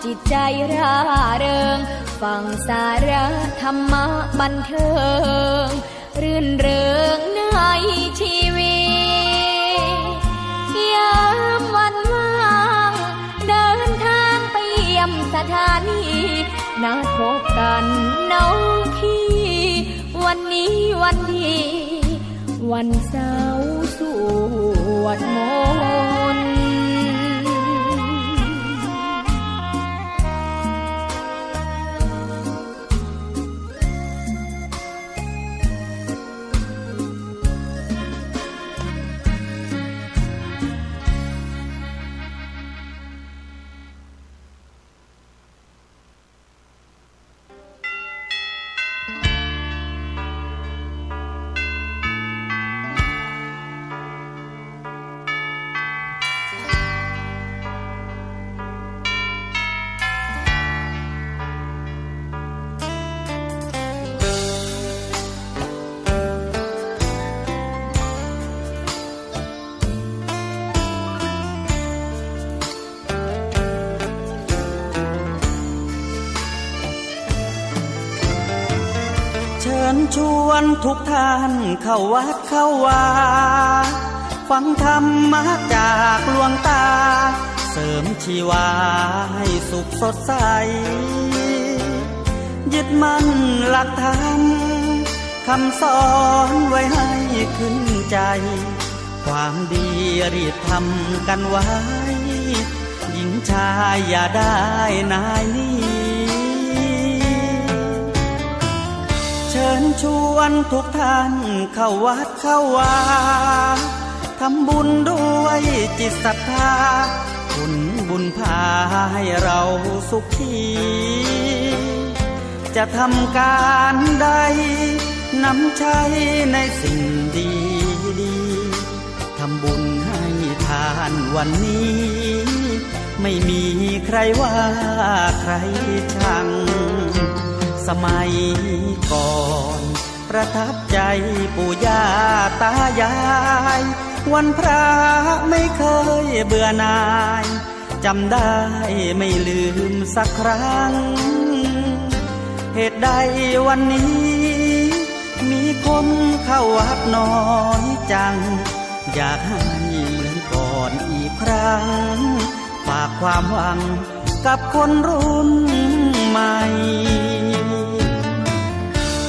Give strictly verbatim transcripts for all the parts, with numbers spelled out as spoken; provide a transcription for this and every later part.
จิตใจร่าเริง ฟังสาระธรรมะบันเทิง รื่นเริงในชีวิต ยามวันว่าง เดินทางไปเยี่ยมสถานี นัดพบกันน้องพี่ วันนี้วันดี วันเสาร์สวดมนต์ เชิญชวนทุกท่านเข้าวัดเข้าวา ฟังธรรมะจากหลวงตา เสริมชีวาให้สุขสดใส ยึดมั่นหลักธรรม คำสอนไว้ให้ขึ้นใจ ความดีรีบทำกันไว้ หญิงชายอย่าได้นายหนี เชิญชวนทุกท่านเข้าวัดเข้าวา ทำบุญด้วยจิตศรัทธา ผลบุญพาให้เราสุขี จะทำการใด นำใช้ในสิ่งดีๆ ทำบุญให้ทานวันนี้ ไม่มีใครว่าใครชัง สมัยก่อนประทับใจปู่ย่าตายาย วันพระไม่เคยเบื่อหน่าย จำได้ไม่ลืมสักครั้ง เหตุใดวันนี้มีคนเข้าวัดน้อยจัง อยากให้เหมือนก่อนอีกครั้ง ฝากความหวังกับคนรุ่นใหม่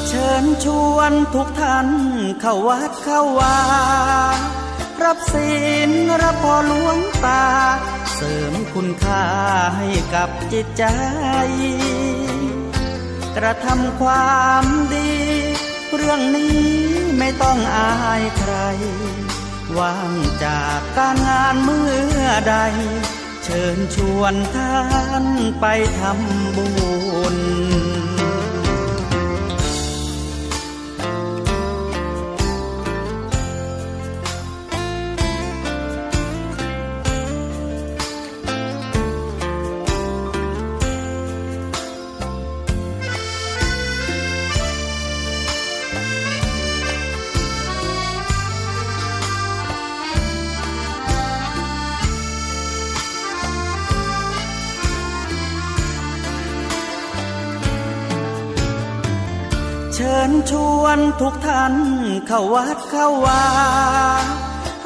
เชิญชวนทุกท่านเข้าวัดเข้าวา รับศีลรับพรหลวงตา เสริมคุณค่าให้กับจิตใจ กระทำความดี เรื่องนี้ไม่ต้องอายใคร ว่างจากการงานเมื่อใด เชิญชวนท่านไปทำบุญ เชิญชวนทุกท่านเข้าวัดเข้าวา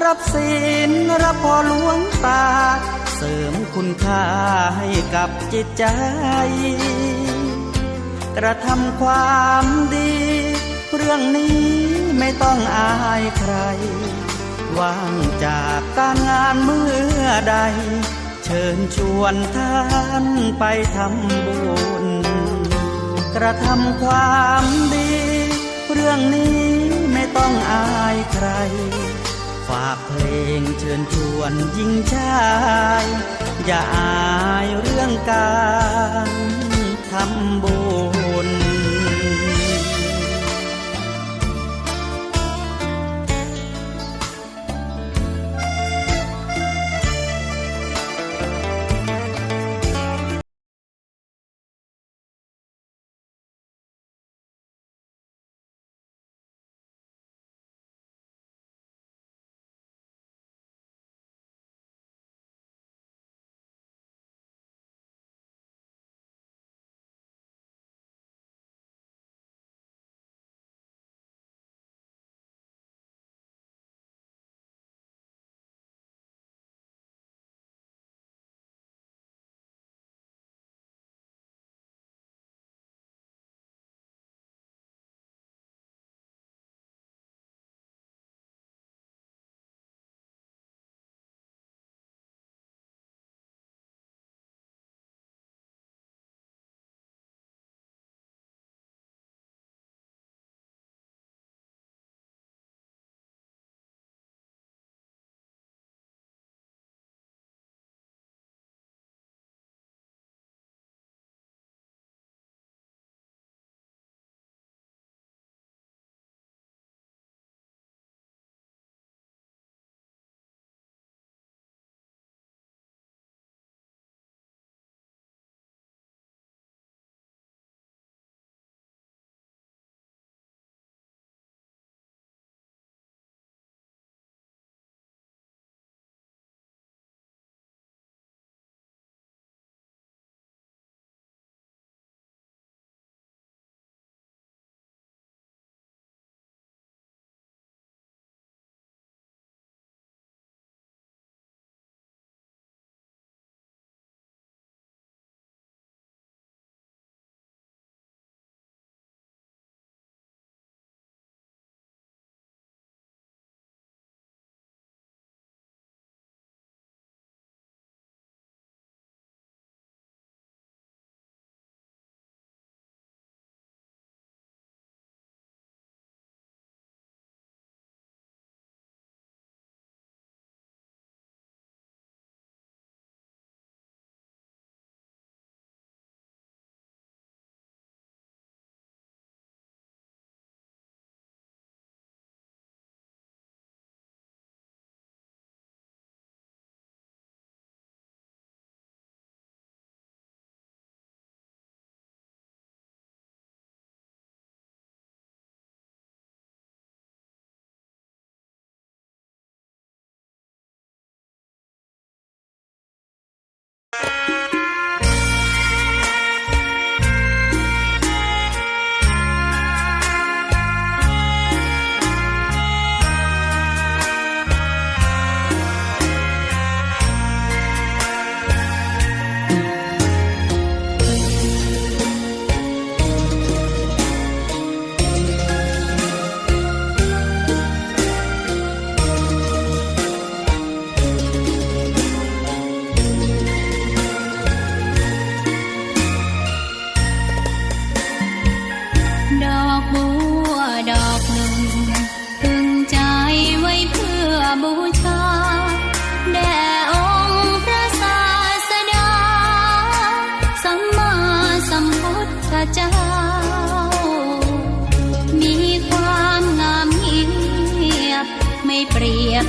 รับศีลรับพรหลวงตา เสริมคุณค่าให้กับจิตใจ กระทำความดี เรื่องนี้ไม่ต้องอายใคร ว่างจากการงานเมื่อใด เชิญชวนท่านไปทำบุญ กระทำความดี เรื่องนี้ไม่ต้องอายใคร ฝากเพลงเชิญชวนหญิงชาย อย่าอายเรื่องการทำบุญ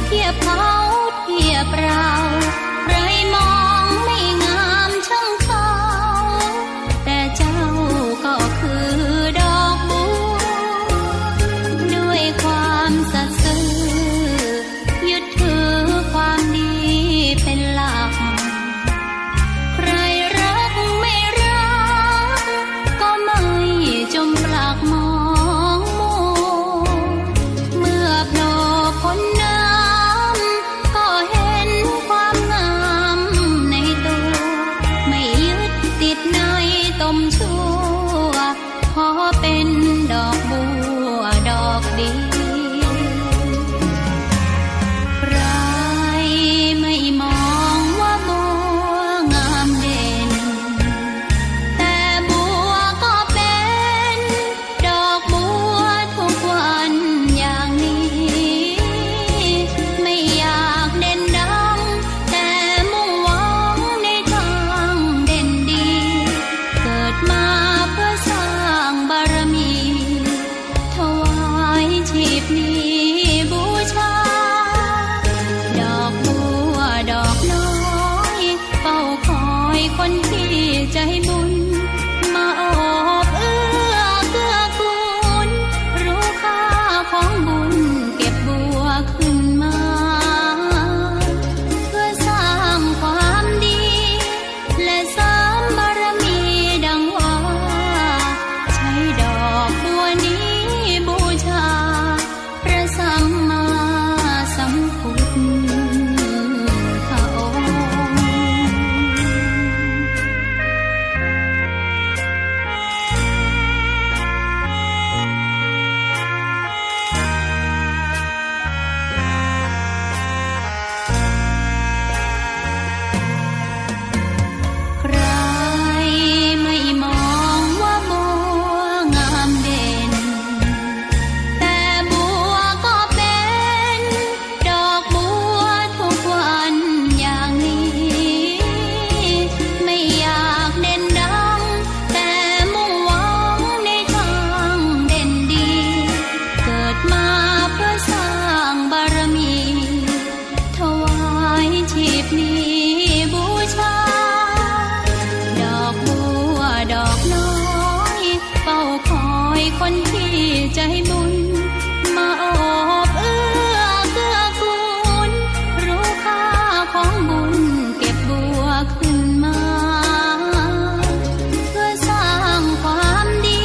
เทียบเขาเทียบเรา ใครมองไม่งามช่างเขา แต่เจ้าก็คือดอกบัว ด้วยความสัตย์ซื่อ ยึดถือความดีเป็นหลัก ใครรักไม่รัก ก็ไม่จมปลักมองมัว เมื่อโผล่พ้นน้ำ ก็เห็นความงามในตัว ไม่ยึดติดในตมชั่ว ขอเป็นดอกบัวดอกเดียว ใครไม่มองว่าบัวงามเด่น แต่บัวก็เป็นดอกบัวทุกวันอย่างนี้ ไม่อยากเด่นดัง แต่มุ่งหวังในทางเด่นดี เกิดมาเพื่อสร้างบารมี ถวายชีพนี้บูชา ดอกบัวดอกน้อย เฝ้าคอยคนที่ใจบุญ มาโอบเอื้อเกื้อกูล รู้ค่าของบุญ เก็บบัวขึ้นมา เพื่อสร้างความดี และเสริมบารมีดังว่า ใช้ดอกบัวนี้บูชา พระสัมมาสัมพุทธองค์ ใครไม่มองว่าบัวงามเด่น แต่บัวก็เป็นดอกบัวทุกวันอย่างนี้ ไม่อยากเด่นดัง แต่มุ่งหวังในทางเด่นดี เกิดมาเพื่อสร้างบารมี ถวายชีพนี้บูชา ดอกบัวดอกน้อย เฝ้าคอยคนที่ใจบุญ มาโอบเอื้อเกื้อกูล รู้ค่าของบุญ เก็บบัวขึ้นมา เพื่อสร้างความดี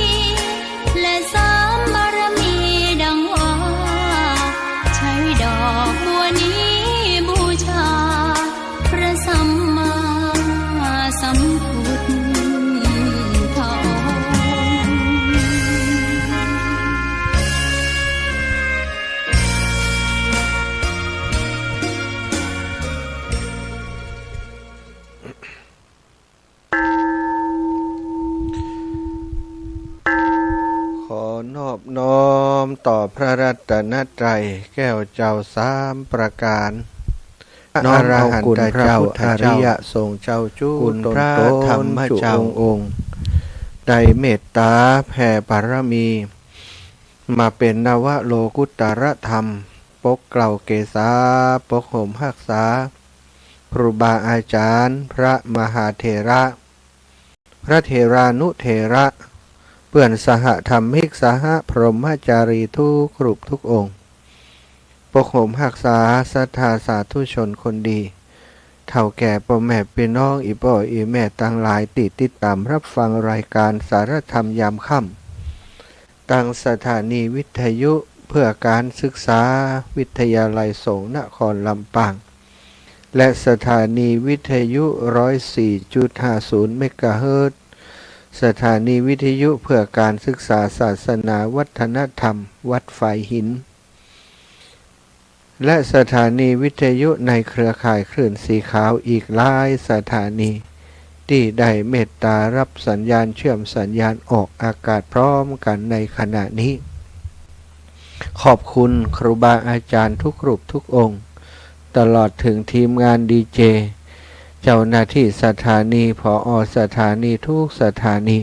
และเสริมบารมีดังว่า ใช้ดอกบัวนี้บูชา พระสัมมาสัมพุทธองค์ ขอนอบน้อมต่อพระรัตนตรัยแก้วเจ้าสามประการ น้อมเอาคุณพระพุทธเจ้า อรหันตเจ้า อริยสงฆ์เจ้าจุ คุณพระธรรมเจ้า องค์ๆ ได้เมตตาแผ่บารมี มาเป๋นนวโลกุตตรธรรม ปกเกล้าเกษา ปกห่มฮักษา ครูบาอาจารย์ พระมหาเถระ พระเถรานุเถระ เปื้อนสหธรรมิก สหพรหมจารีทุกรูปทุกองค์ ปกห่มฮักษาศรัทธาสาธุชนคนดี เฒ่าแก่ป้อแม่ปี้น้อง อี่ป้ออี่แม่ตังหลาย ตี้ติดต๋ามฮับฟังรายก๋านสารธรรมยามค่ำ ตังสถานีวิทยุเพื่อก๋านศึกษาวิทยาลัยสงฆ์นครลำปาง และสถานีวิทยุ ร้อยสี่จุดห้าศูนย์ เมกะเฮิรตซ์ สถานีวิทยุเพื่อก๋านศึกษาศาสนาวัฒนธรรมวัดฝายหิน และสถานีวิทยุในเครือข่ายคลื่นสีขาวอีกหลายสถานี ตี้ได้เมตตาฮับสัญญาณเชื่อมสัญญาณออกอากาศพร้อมกั๋นในขณะนี้ ขอบคุณครูบาอาจารย์ทุกรูปทุกองค์ ตลอดเถิงทีมงานดีเจ เจ้าหน้าตี้สถานี ผอ.สถานีทุกสถานี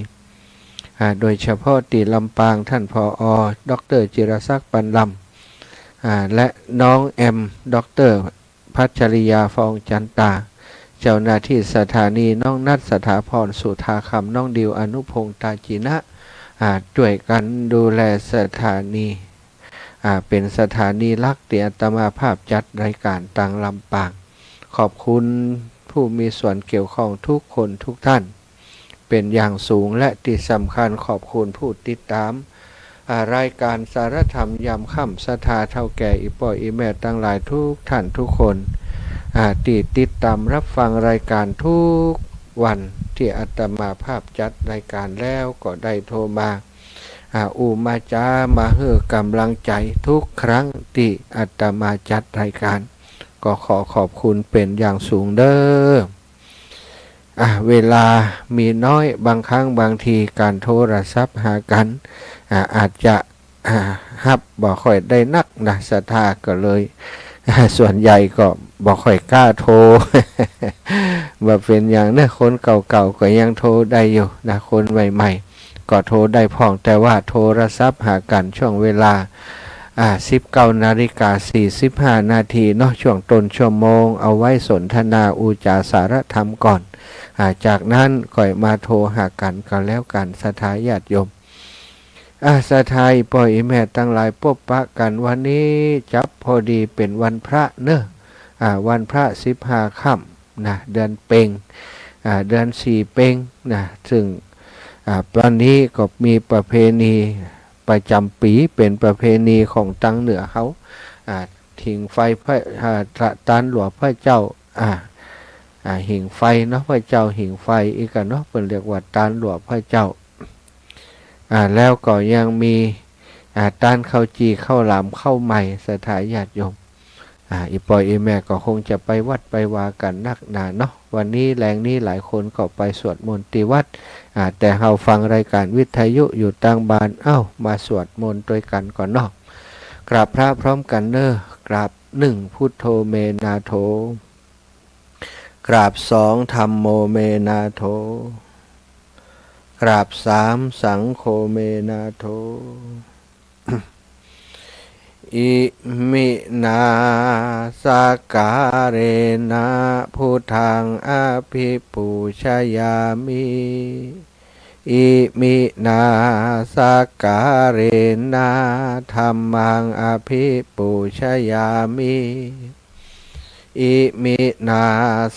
อ่า โดยเฉพาะตี้ลำปาง ต้าน ผอ.ด็อกเตอร์ จิรศักดิ์ ปันลำ อ่า และน้องแอม ด็อกเตอร์พัชริยา ฟองจันตา เจ้าหน้าที่สถานี น้องนัท สถาพร สุธาคำ น้องดิว อนุพงษ์ ตาจินะ อ่า จ้วยกั๋นดูแลสถานี อ่า เป๋นสถานีหลักตี้อาตมาภาพจัดรายก๋านตางลำปาง ขอบคุณผู้มีส่วนเกี่ยวข้องทุกคนทุกท่าน เป๋นอย่างสูง และตี้สำคัญขอบคุณผู้ติดต๋าม อ่า รายก๋านสารธรรมยามค่ำ ศรัทธาเฒ่าแก่อี่ป้ออี่แม่ตังหลายทุกท่านทุกคน อ่า ตี้ติดต๋ามฮับฟังรายก๋านทุกวัน ตี้อาตมาภาพจัดรายก๋านแล้วก็ได้โทรมา อ่า อู้มาจ๋า มาหื้อก๋ำลังใจ๋ทุกครั้งตี้อาตมาจัดรายก๋าน ก็ขอขอบคุณเป๋นอย่างสูงเด้อ อ่ะ เวลามีน้อย บางครั้งบางทีก๋านโทรศัพท์หากั๋น อ่ะ อาจจะ อ่ะ ฮับบ่ค่อยได้นักนะ ศรัทธาก็เลย อ่ะ ส่วนใหญ่ก็บ่ค่อยกล้าโทร บ่เป๋นหยังเนาะ คนเก่าๆ ก็ยังโทรได้อยู่นะ คนใหม่ๆ ก็โทรได้พ่อง แต่ว่าโทรศัพท์หากั๋นช่วงเวลา อ่า สิบเก้านาฬิกาสี่สิบห้านาทีเนาะ ช่วงต้นชั่วโมง เอาไว้สนทนาอู้จ๋าสารธรรมก่อน อ่า จากนั้นค่อยมาโทรหากั๋นก็แล้วกั๋น ศรัทธาญาติโยม อ่า ศรัทธาอี่ป้ออี่แม่ตังหลาย ปบปะกั๋นวันนี้จับพอดีเป๋นวันพระเนาะ อ่า วันพระสิบห้าค่ำนะ เดือนเป็ง อ่า เดือนสี่เป็งนะ ซึ่ง อ่า วันนี้ก็มีประเพณีประจ๋ำปี๋ เป๋นประเพณีของตางเหนือเฮา อ่า หิ้งไฟพระ อ่า ตานหลวงพระเจ้า อ่า อ่า หิ้งไฟเนาะ พระเจ้าหิ้งไฟ อี้กะเนาะ เปิ้นเรียกว่าตานหลวงพระเจ้า อ่า แล้วก็ยังมี อ่า ตานข้าวจี่ข้าวหลามข้าวไหม้ ศรัทธาญาติโยม อ่า อี่ป้ออี่แม่ก็คงจะไปวัดไปวากั๋นนักหนาเนาะ วันนี้แลงนี้หลายคนก็ไปสวดมนต์ตี้วัด อ่า แต่เฮาฟังรายก๋านวิทยุอยู่ตางบ้าน เอ้า มาสวดมนต์ตวยกั๋นก่อนเนาะ กราบพระพร้อมกั๋นเนาะ กราบหนึ่ง พุทโธเมนาโถ กราบสอง ธัมโมเมนาโถ กราบสาม สังโฆเมนาโถ Iminā sakkārena buddhaṃ abhipūjayāmi. Iminā sakkārena dhammaṃ abhipūjayāmi. Iminā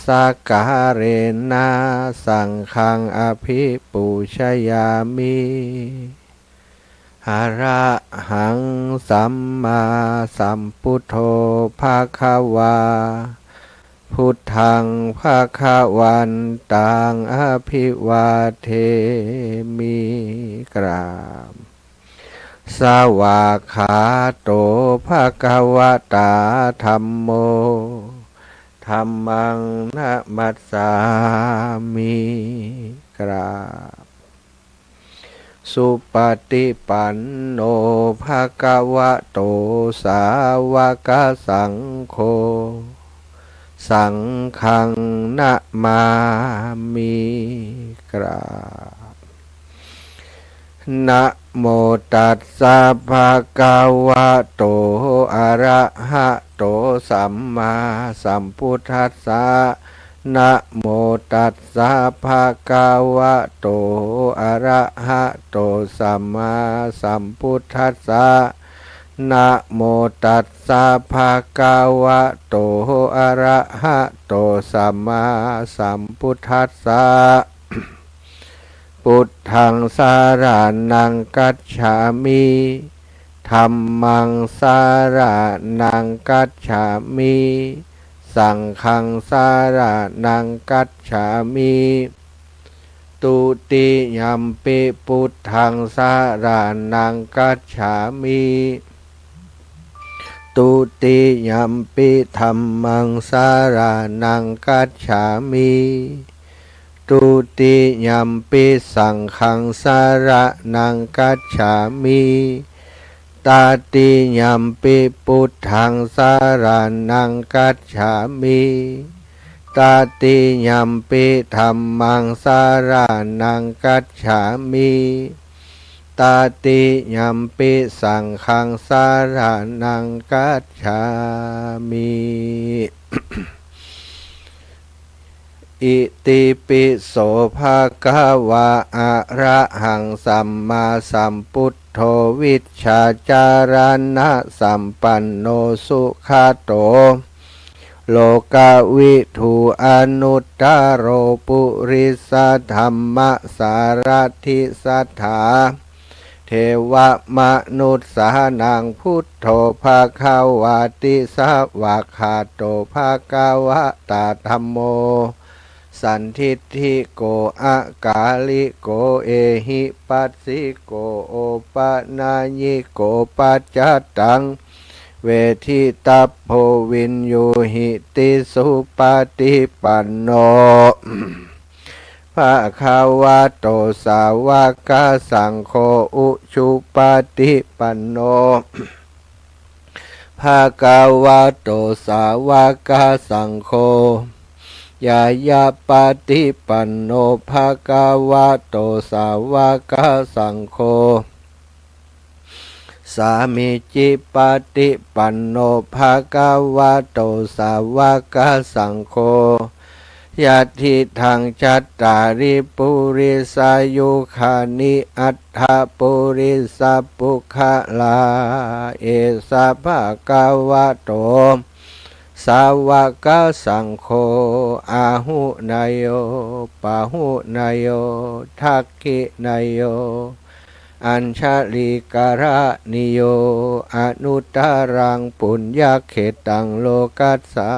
sakkārena saṅghaṃ abhipūjayāmi. Arahaṃ sammāsambuddho bhagavā. Buddhaṃ bhagavantaṃ abhivādemi. กราบ Svākkhāto bhagavatā dhammo. Dhammaṃ namassāmi. กราบ Supaṭipanno bhagavato sāvakasaṅgho. Saṅghaṃ namāmi. กราบ Namo tassa bhagavato arahato sammāsambuddhassa. Namo tassa bhagavato arahato sammāsambuddhassa. Namo tassa bhagavato arahato sammāsambuddhassa. Buddhaṃ saraṇaṃ gacchāmi. Dhammaṃ saraṇaṃ gacchāmi. Saṅghaṃ saraṇaṃ gacchāmi. Dutiyampi buddhaṃ saraṇaṃ gacchāmi. Dutiyampi dhammaṃ saraṇaṃ gacchāmi. Dutiyampi saṅghaṃ saraṇaṃ gacchāmi. Tatiyampi buddhaṃ saraṇaṃ gacchāmi. Tatiyampi dhammaṃ saraṇaṃ gacchāmi. ตติยัมปิสังฆังสรณังคัจฉามิ อิติปิโสภะคะวะ อะระหังสัมมาสัมพุทโธ วิชชาจารณะสัมปันโน สุขะโต โลกะวิทู อนุตตะโร ปุริสะธัมมะสารถิสัตถา เทวะมนุสสานัง พุทโธภะคะวาติ สวากขาโตภะคะวะตา ธัมโม สันทิฏฐิโก อะกาลิโก เอหิปัสสิโก โอปะนะยิโก ปัจจัตตัง เวทิตัพโพ วิญญูหิติ สุปะฏิปันโน ภะคะวะโต สาวะกะสังโฆ อุจุปะฏิปันโน ภะคะวะโต สาวะกะสังโฆ ญาญาปะฏิปันโน ภะคะวะโต สาวะกะสังโฆ สามีจิปะฏิปันโน ภะคะวะโต สาวะกะสังโฆ ยัตถิตัง จัตตาริ ปุริสายุคานิ อัตถะ ปุริสะปุคคละ เอสะ ภะคะวะโต สาวะกะสังโฆ อาหุเนยโย ปะหุเนยโย ทักขิเนยโย อัญชลีกะระณีโย อนุตตะรัง ปุญญะเขตัง โลกัสสา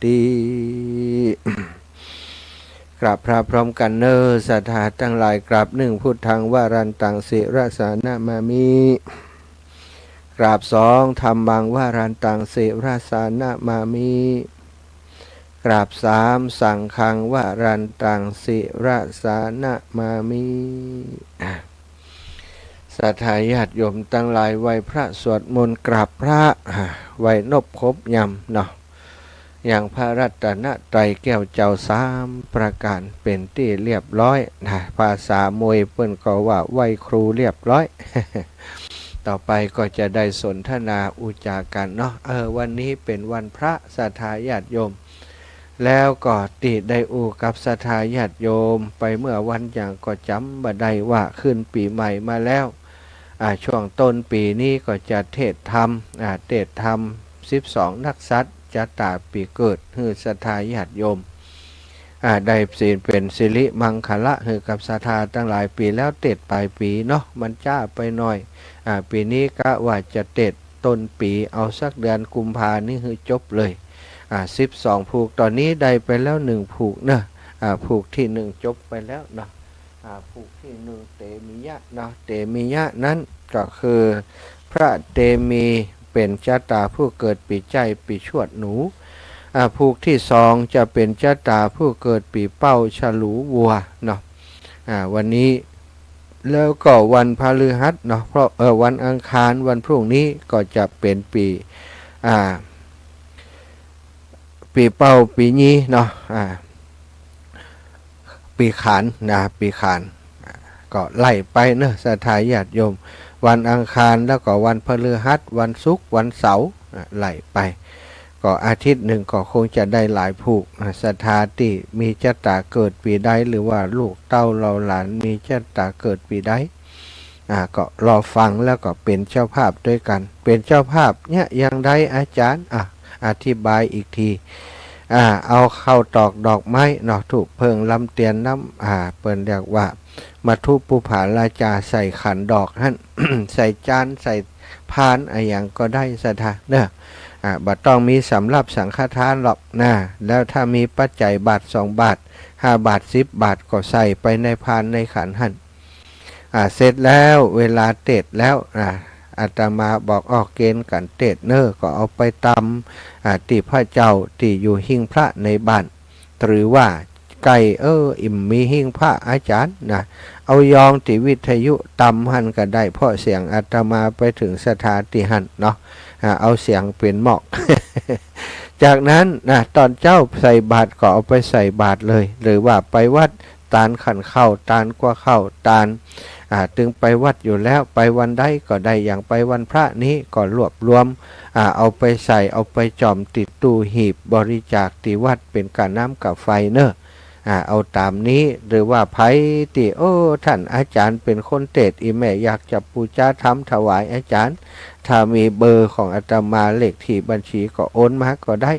ติ กราบพระพร้อมกั๋นเน่อ ศรัทธาตังหลาย กราบ หนึ่ง พุทธัง วรันตัง ศิรสานะมามิ กราบ สอง ธัมมัง วรันตัง ศิรสานะมามิ กราบ สาม สังฆัง วรันตัง ศิรสานะมามิ อ่ะ ศรัทธาญาติโยมตังหลาย ไหว้พระสวดมนต์กราบพระ อ่ะ ไหว้นบครบยามเนาะ ยังพระรัตนตรัยแก้วเจ้าสามประก๋านเป๋นตี้เรียบร้อยนะ ภาษามวยเปิ้นก็ว่าไหว้ครูเรียบร้อย ต่อไปก็จะได้สนทนาอู้จ๋ากั๋นเนาะ เออ วันนี้เป๋นวันพระ ศรัทธาญาติโยม แล้วก็ตี้ได้อู้กับศรัทธาญาติโยมไปเมื่อวันหยังก็จ๋ำบ่ได้ว่าขึ้นปี๋ใหม่มาแล้ว อ่า ช่วงต้นปี๋นี้ก็จะเทศน์ธรรม อ่า เทศน์ธรรม สิบสอง นักษัตริย์ จะต๋าปี๋เกิด หื้อศรัทธาญาติโยม อ่า ได้เป๋นสิริมังคละ หื้อกับศรัทธาตังหลาย ปี๋แล้วเทศน์ป๋ายปี๋เนาะ มันจ๊าไปหน่อย อ่า ปี๋นี้กะว่าจะเทศน์ต้นปี๋ เอาสักเดือนกุมภานี้หื้อจบเลย อ่า สิบสอง ผูก ต๋อนนี้ได้ไปแล้วหนึ่งผูกเนาะ อ่า ผูกตี้หนึ่งจบไปแล้วเนาะ อ่า ผูกตี้หนึ่ง เตมียะเนาะ เตมียะนั้นก็คือ พระเตมีเป๋นจะต๋าผู้เกิดปี๋ใจ้ ปี๋ชวดหนู อ่า ผูกตี้สองจะเป๋นจะต๋าผู้เกิดปี๋เป้า ฉลูวัวเนาะ อ่า วันนี้ แล้วก็วันพฤหัสเนาะ เพราะ เออ วันอังคาร วันพรุ่งนี้ก็จะเป๋นปี๋ อ่า ปี๋เป้า ปี๋ยีเนาะ อ่า ปี๋ขานนะ ปี๋ขาน อ่า ก็ไล่ไปเนาะ ศรัทธาญาติโยม วันอังคาร แล้วก็วันพฤหัส วันศุกร์ วันเสาร์ อ่า ไล่ไป ก็อาทิตย์หนึ่งก็คงจะได้หลายผูก อ่า ศรัทธาตี้มีจะต๋าเกิดปี๋ใด หรือว่าลูกเต้าเหล่าหลานมีจะต๋าเกิดปี๋ใด อ่า ก็รอฟังแล้วก็เป๋นเจ้าภาพตวยกั๋น เป๋นเจ้าภาพเนี่ยอย่างใดอาจ๋ารย์ อ่ะ อธิบายอีกที อ่า เอาข้าวตอกดอกไม้เนาะ ธูปเผิงลำเตียนน้ำ อ่า เปิ้นเรียกว่า มัทธุปุปผาราจา ใส่ขันดอกหั้น ใส่จาน ใส่พาน อะหยังก็ได้ ศรัทธาเนาะ อ่า บ่ต้องมีสำรับสังฆทานหรอกนะ แล้วถ้ามีปัจจัยบาทสองบาท ห้าบาท สิบบาท ก็ใส่ไปในพานในขันหั้น อ่า เสร็จแล้วเวลาเทศน์แล้ว อ่า อาตมาบอกออกเกณฑ์ก๋านเทศน์เนาะ ก็เอาไปตำ อ่า ตี้พระเจ้าตี้อยู่หิ้งพระในบ้าน หรือว่าใก้ เออ บ่มีหิ้งพระอาจ๋ารย์นะ เอายองตี้วิทยุตำหั้นก็ได้ เพราะเสียงอาตมาไปเถิงศรัทธาตี้หั้นเนาะ อ่า เอาเสียงเป๋นมอก จากนั้นนะ ต๋อนเจ๊าใส่บาตรก็เอาไปใส่บาตรเลย หรือว่าไปวัด ตานขันข้าว ตานกั๊วข้าว ตาน อ่า ตึงไปวัดอยู่แล้ว ไปวันใดก็ได้ อย่างไปวันพระนี้ก็รวบรวม อ่า เอาไปใส่ เอาไปจ่อมติดตู้หีบบริจาคตี้วัดเป๋นก๋าน้ำก๋าไฟเน่อ อ่า เอาต๋ามนี้ หรือว่าใผตี้ โอ้ ต้านอาจ๋ารย์เป๋นคนเตสน์ อี่แม่อยากจะปู๋จาธรรมถวายอาจ๋ารย์ ถ้ามีเบอร์ของอาตมา เลขตี้บัญชีก็โอนมาก็ได้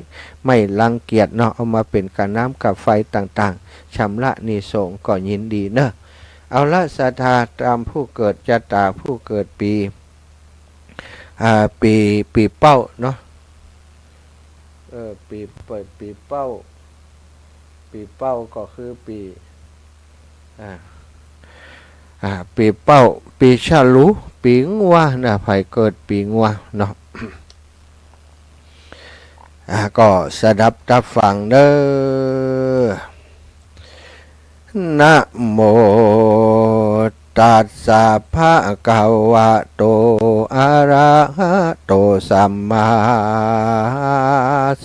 ไม่รังเกียจเนาะ เอามาเป๋นก๋าน้ำก๋าไฟต่างๆ ชำระหนี้สงฆ์ก็ยินดีเน่อ เอาละ ศรัทธาต๋ามผู้เกิดจะต๋า ผู้เกิดปี๋ อ่า ปี๋ ปี๋เป้าเนาะ เออ ปี๋ ปี๋เป้า ปี๋เป้าก็คือปี๋ อ่า อ่า ปี๋เป้า ปี๋ฉลู ปี๋งัวนะ ใผเกิดปี๋งัวเนาะ อ่า ก็สดับตับฟังเน่อ นะโม ตัสสะ ภะคะวะโต อะระหะโต สัมมา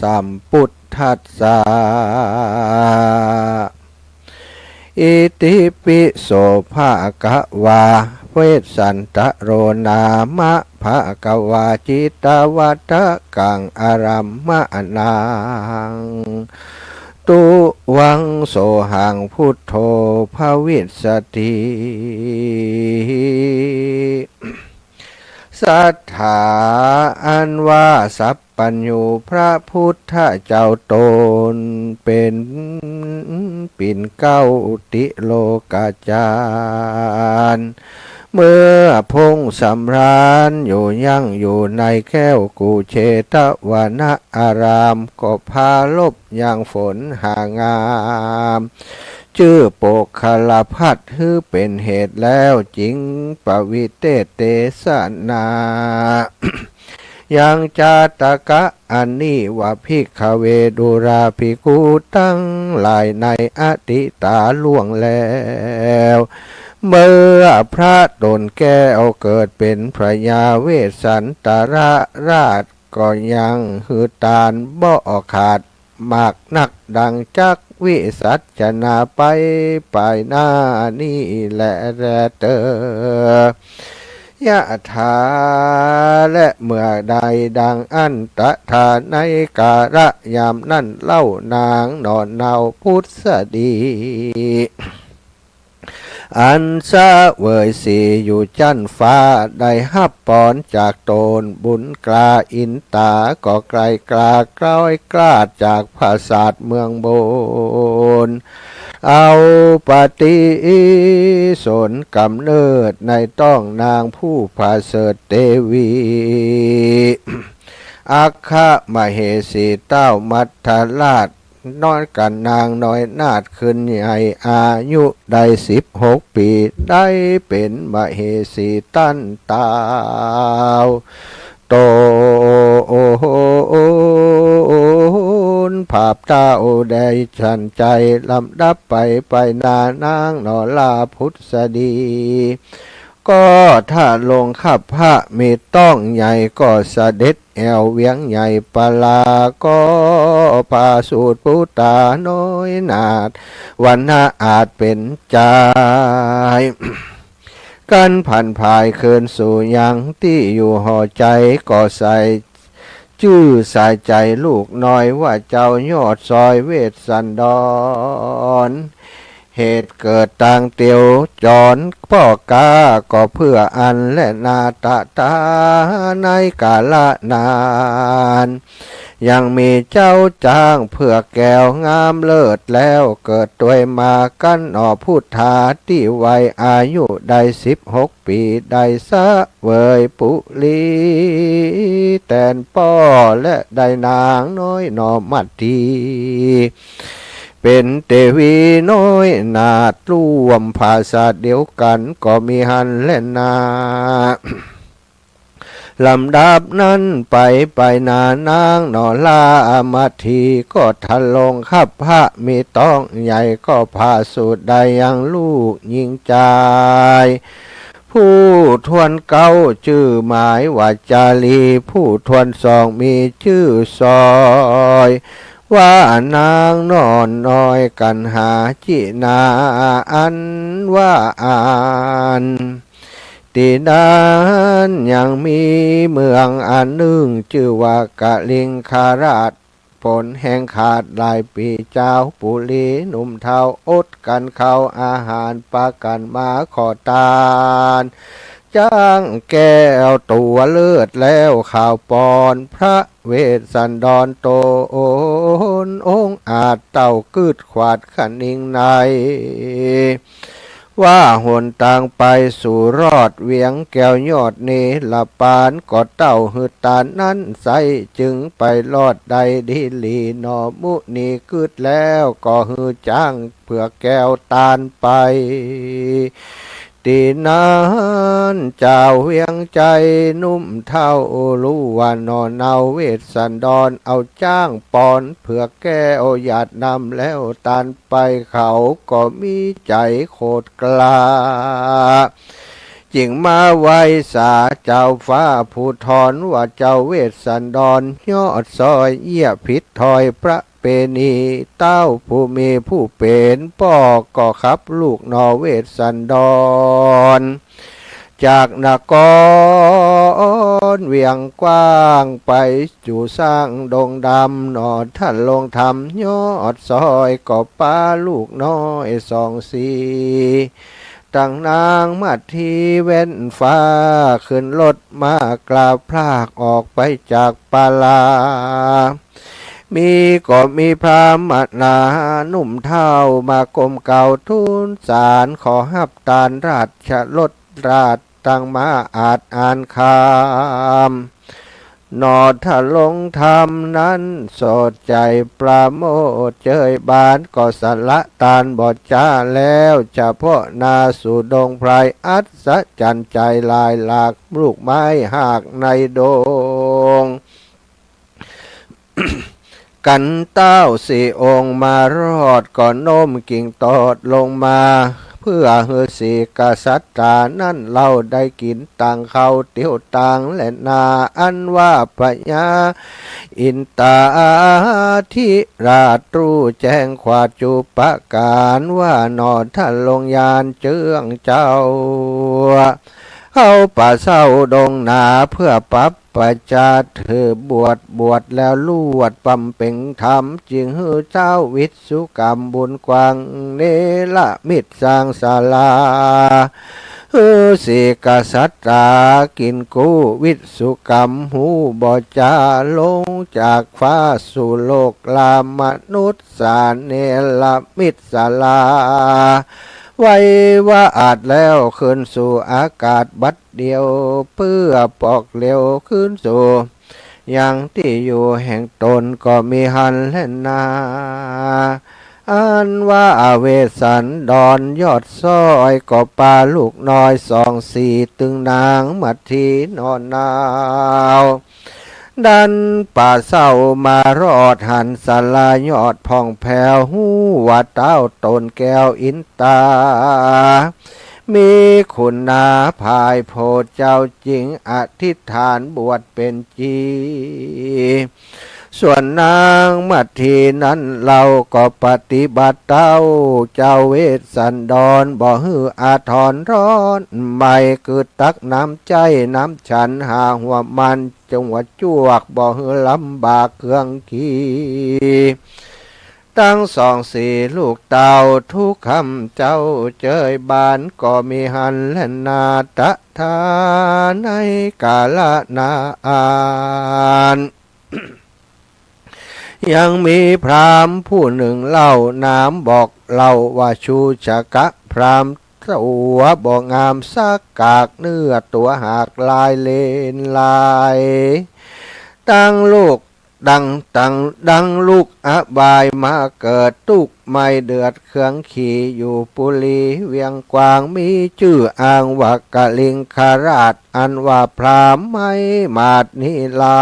สัมพุทธัสสะ อิติปิโส ภะคะวา เวสสันตะโร นามะ ภะคะวา จิตตวัตถะกัง อะรัมมะณัง ตุวัง โสหัง พุทโธ ภวิสสะติ ศรัทธาอันว่าสัพพัญญูพระพุทธเจ้าตนเป๋นปิ่นเกล้าติโลกาจารย์ เมื่อพงสำราญอยู่ยั่งอยู่ในแคว้นกุเชตวนะอาราม ก็ปรารภยังฝนหางาม จื้อโปกคารภัตตร์ หื้อเป๋นเหตุแล้ว จึงปริเทศเตสนา ยังจาตกะอันนี้ว่า ภิกขเว ดูราภิกขุตังหลาย ในอดีตาล่วงแล้ว เมื่อพระต๋นแก้วเกิดเป๋นพญาเวสสันตรราช ก็ยังหื้อตานบ่ขาดมากนัก ดังจักวิสัชนาไป ไปหน้านี้แลเตอ ยะถา และเมื่อใดดังอั้น ตถา ในกาละยามนั้นเล่า นางหน่อเนาพุทธดี อันเสวยสีอยู่จั๊นฟ้า ได้ฮับปอนจากต๋นบุญกล้าอินตา ก็ไกลกล้าคล้อยคลาดจากผาสาทเมืองบน เอาปฏิสนธิกำเนิดในต๊องนางผู้ประเสริฐเตวี อัคคมเหสีเต้ามัทธราช น้อยกั๋นนางน้อยนาถขึ้นใหญ่ อายุได้สิบหกปี๋ ได้เป๋นมเหสีตันเต้าต๋น ภาพเต้าได้ฉันใจ๋ ลำดับไปไปหน้านางหน่อลาพุทธดี ก็ทรงคับพระมีต๊องใหญ่ ก็เสด็จแอ่วเวียงใหญ่ปลา ก็ประสูติปุตตาน้อยนาถ วรรณะอาจเป๋นจาย กันผันผายคืนสู่ยังตี้อยู่หอใจ๋ ก็ใส่จื้อสายใจ๋ลูกน้อยว่า เจ้ายอดซอยเวสสันดร เหตุเกิดตางเตียวจรป้อก๊า ก็เพื่ออั้นแลนา ตถา ในกาละนั้น ยังมีเจ้าจ๊างเผือกแก้วงามเลิศแล้ว เกิดตวยมากั๋นหน่อพุทธา ตี้วัยอายุได้สิบหกปี๋ ได้เสวยปุริแตนป้อ และได้นางน้อยหน่อมัทธี เป๋นเตวีน้อยนาถ ร่วมผาสาทเดียวกั๋น ก็มีหั้นแลนา ลำดับนั้นไปไปหน้านางหน่อลามัทธี ก็ทรงคับพระมีต๊องใหญ่ ก็ประสูติได้ยังลูกญิงจาย ผู้ถ้วนเก๊าจื้อหมายว่าจารี ผู้ถ้วนสองมีจื้อซอย ว่านางหน่อน้อยกัณหาจินา อันว่าอั้น ตี้นั้นยังมีเมืองอันนึ่งจื้อว่ากลิงคราช ผลแฮงขาดหลายปี๋ จาวปุรีหนุ่มเฒ่าอดกั๋นข้าวอาหาร ปากั๋นมาขอตาน จ๊างแก้วตั๋วเลิศแล้ว ข้าวปอนพระเวสสันดรต๋นองค์อาจ เต้ากึ๊ดขวาดคะนิงใน ว่าหนตางไปสู่รอดเวียงแก้วยอดเนรปาน ก็เต้าหื้อตานนั้นไส้ จึงไปรอดได้ดีหลี หนอมุนีกึ๊ดแล้ว ก็หื้อจ๊างเผือกแก้วตานไป ตี้นั้นจาวเวียงไชยหนุ่มเฒ่าฮู้ว่าหน่อเนาเวสสันดรเอาจ๊างปอนเผือกแก้วหยาดน้ำแล้วตาน ไป เขาก็มีใจ๋โขดกล้า จึงมาไหว้สาเจ้าฟ้าภูธรว่า เจ้าเวสสันดรยอดซอย เยียะผิดถ้อยประเพณี เต้าผู้มีผู้เป๋นป้อก็ขับลูกหน่อเวสสันดร จากนครเวียงกว้างไปสู่สร้างดงดำ หน่อทะลงธรรมยอดซอย ก็ปาลูกน้อยสองสี่ ตังนางมัททีแว่นฟ้า ขึ้นรถมากราบพรากออกไปจากปาลา มีก็มีพราหมณาหนุ่มเฒ่า มาก้มเกล้าทูลสาร ขอฮับตานราชรสราช ตังมาอาจอ่านคำ หน่อทะลงธรรมนั้นสดใจ๋ประโมทย์เจยบาน ก็สละตานบ่จ๊าแล้ว เฉพาะหน้าสู่ดงไพร อัศจรรย์ใจ๋หลายหลาก ลูกไม้หากในดง กั๋นเต้าสี่องค์มารอด ก็โน้มกิ่งตอดลงมา เพื่อหื้อสี่กษัตรานั้นเล่าได้กิ๋นตังข้าวเตียวตังแลนา อันว่าพญาอินตาธิราชตรูแจ้งขวาดจุปการ ว่าหน่อทะลงยานเจื้องเจ้า เฮาป่าเศร้าดงหนาเพื่อปรับประชาถือบวช บวชแล้วลวดบำเพ็งธรรม จึงหื้อเจ้าวิสุกรรมบุญกว้าง เนรมิตสร้างศาลา หื้อสี่กษัตรากิ๋นกู้ วิสุกรรมฮู้บ่จ๊า ลงจากฟ้าสู่โลก ลามนุษย์สาเนรมิตศาลา ไว้ว่าอาจแล้วขึ้นสู่อากาศบัดเดี่ยว เปื้อปอกเหลวคืนสู่ยังตี้อยู่แห่งต๋น ก็มีหั้นแลนา อันว่าเวสสันดรยอดซอย ก็ปาลูกน้อยสองสี่ ตึงนางมัททีหน่อเนา ดันป่าเศร้ามารอด หันศาลายอดผ่องแผ้ว ฮู้ว่าเต้าต๋นแก้วอินตา มีคุณนาภายโพธิ์เจ้า จึงอธิษฐานบวชเป๋นจี ส่วนนางมัททีนั้นเล่า ก็ปฏิบัติเต้าเจ้าเวสสันดร บ่หื้ออาทรร้อนไหม้ คือตักน้ำใจ๊น้ำฉันหาหัวมัน จงว่าจวก บ่หื้อลำบากเครื่องขี่ ตังสองสี่ลูกเต้า ทุกค่ำเจ้าเจยบาน ก็มีหั้นแลนา ตะถาในกาละนาอั้น ยังมีพราหมณ์ผู้นึ่งเล่า นามบอกเล่าว่าชูชกะพราหมณ์ ตั๋วบ่งามสักกาก เนื้อตั๋วหากลายเลนลาย ตังลูกดัง ตังดังลูกอบายมาเกิด ตุ๊กข์ไหม้เดือดเครื่องขี่ อยู่ปุรีเวียงกว้าง มีจื้ออ้างว่ากลิงคราช อันว่าพราหมณ์ไม้มาดนี้เล่า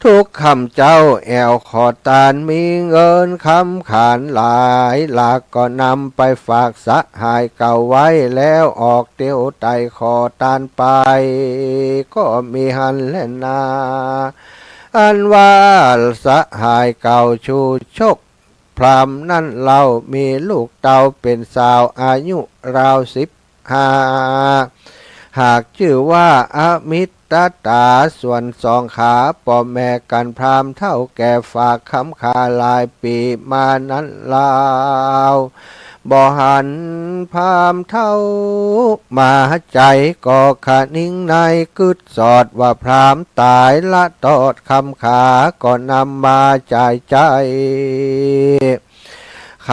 ทุกค่ำเจ้าแอ่วขอตาน มีเงินคำขานหลายหลาก ก็นำไปฝากสหายเก่าไว้ แล้วออกเตียวไต่ขอตานไป ก็มีหั้นแลนา อันว่าสหายเก่าชูชกพราหมณ์นั้นเล่า มีลูกเต้าเป๋นสาวอายุราวสิบ หา หากจื้อว่าอมิตตตา ส่วนสองขาป้อแม่กั๋น พราหมณ์เฒ่าแก่ฝากคำขาหลายปี๋มานั้นลาว บ่หันพราหมณ์เฒ่ามาใจ๋ ก็คะนิงในกึ๊ดสอดว่าพราหมณ์ต๋ายละตอดคำขา ก็นำมาจ่ายใจ๊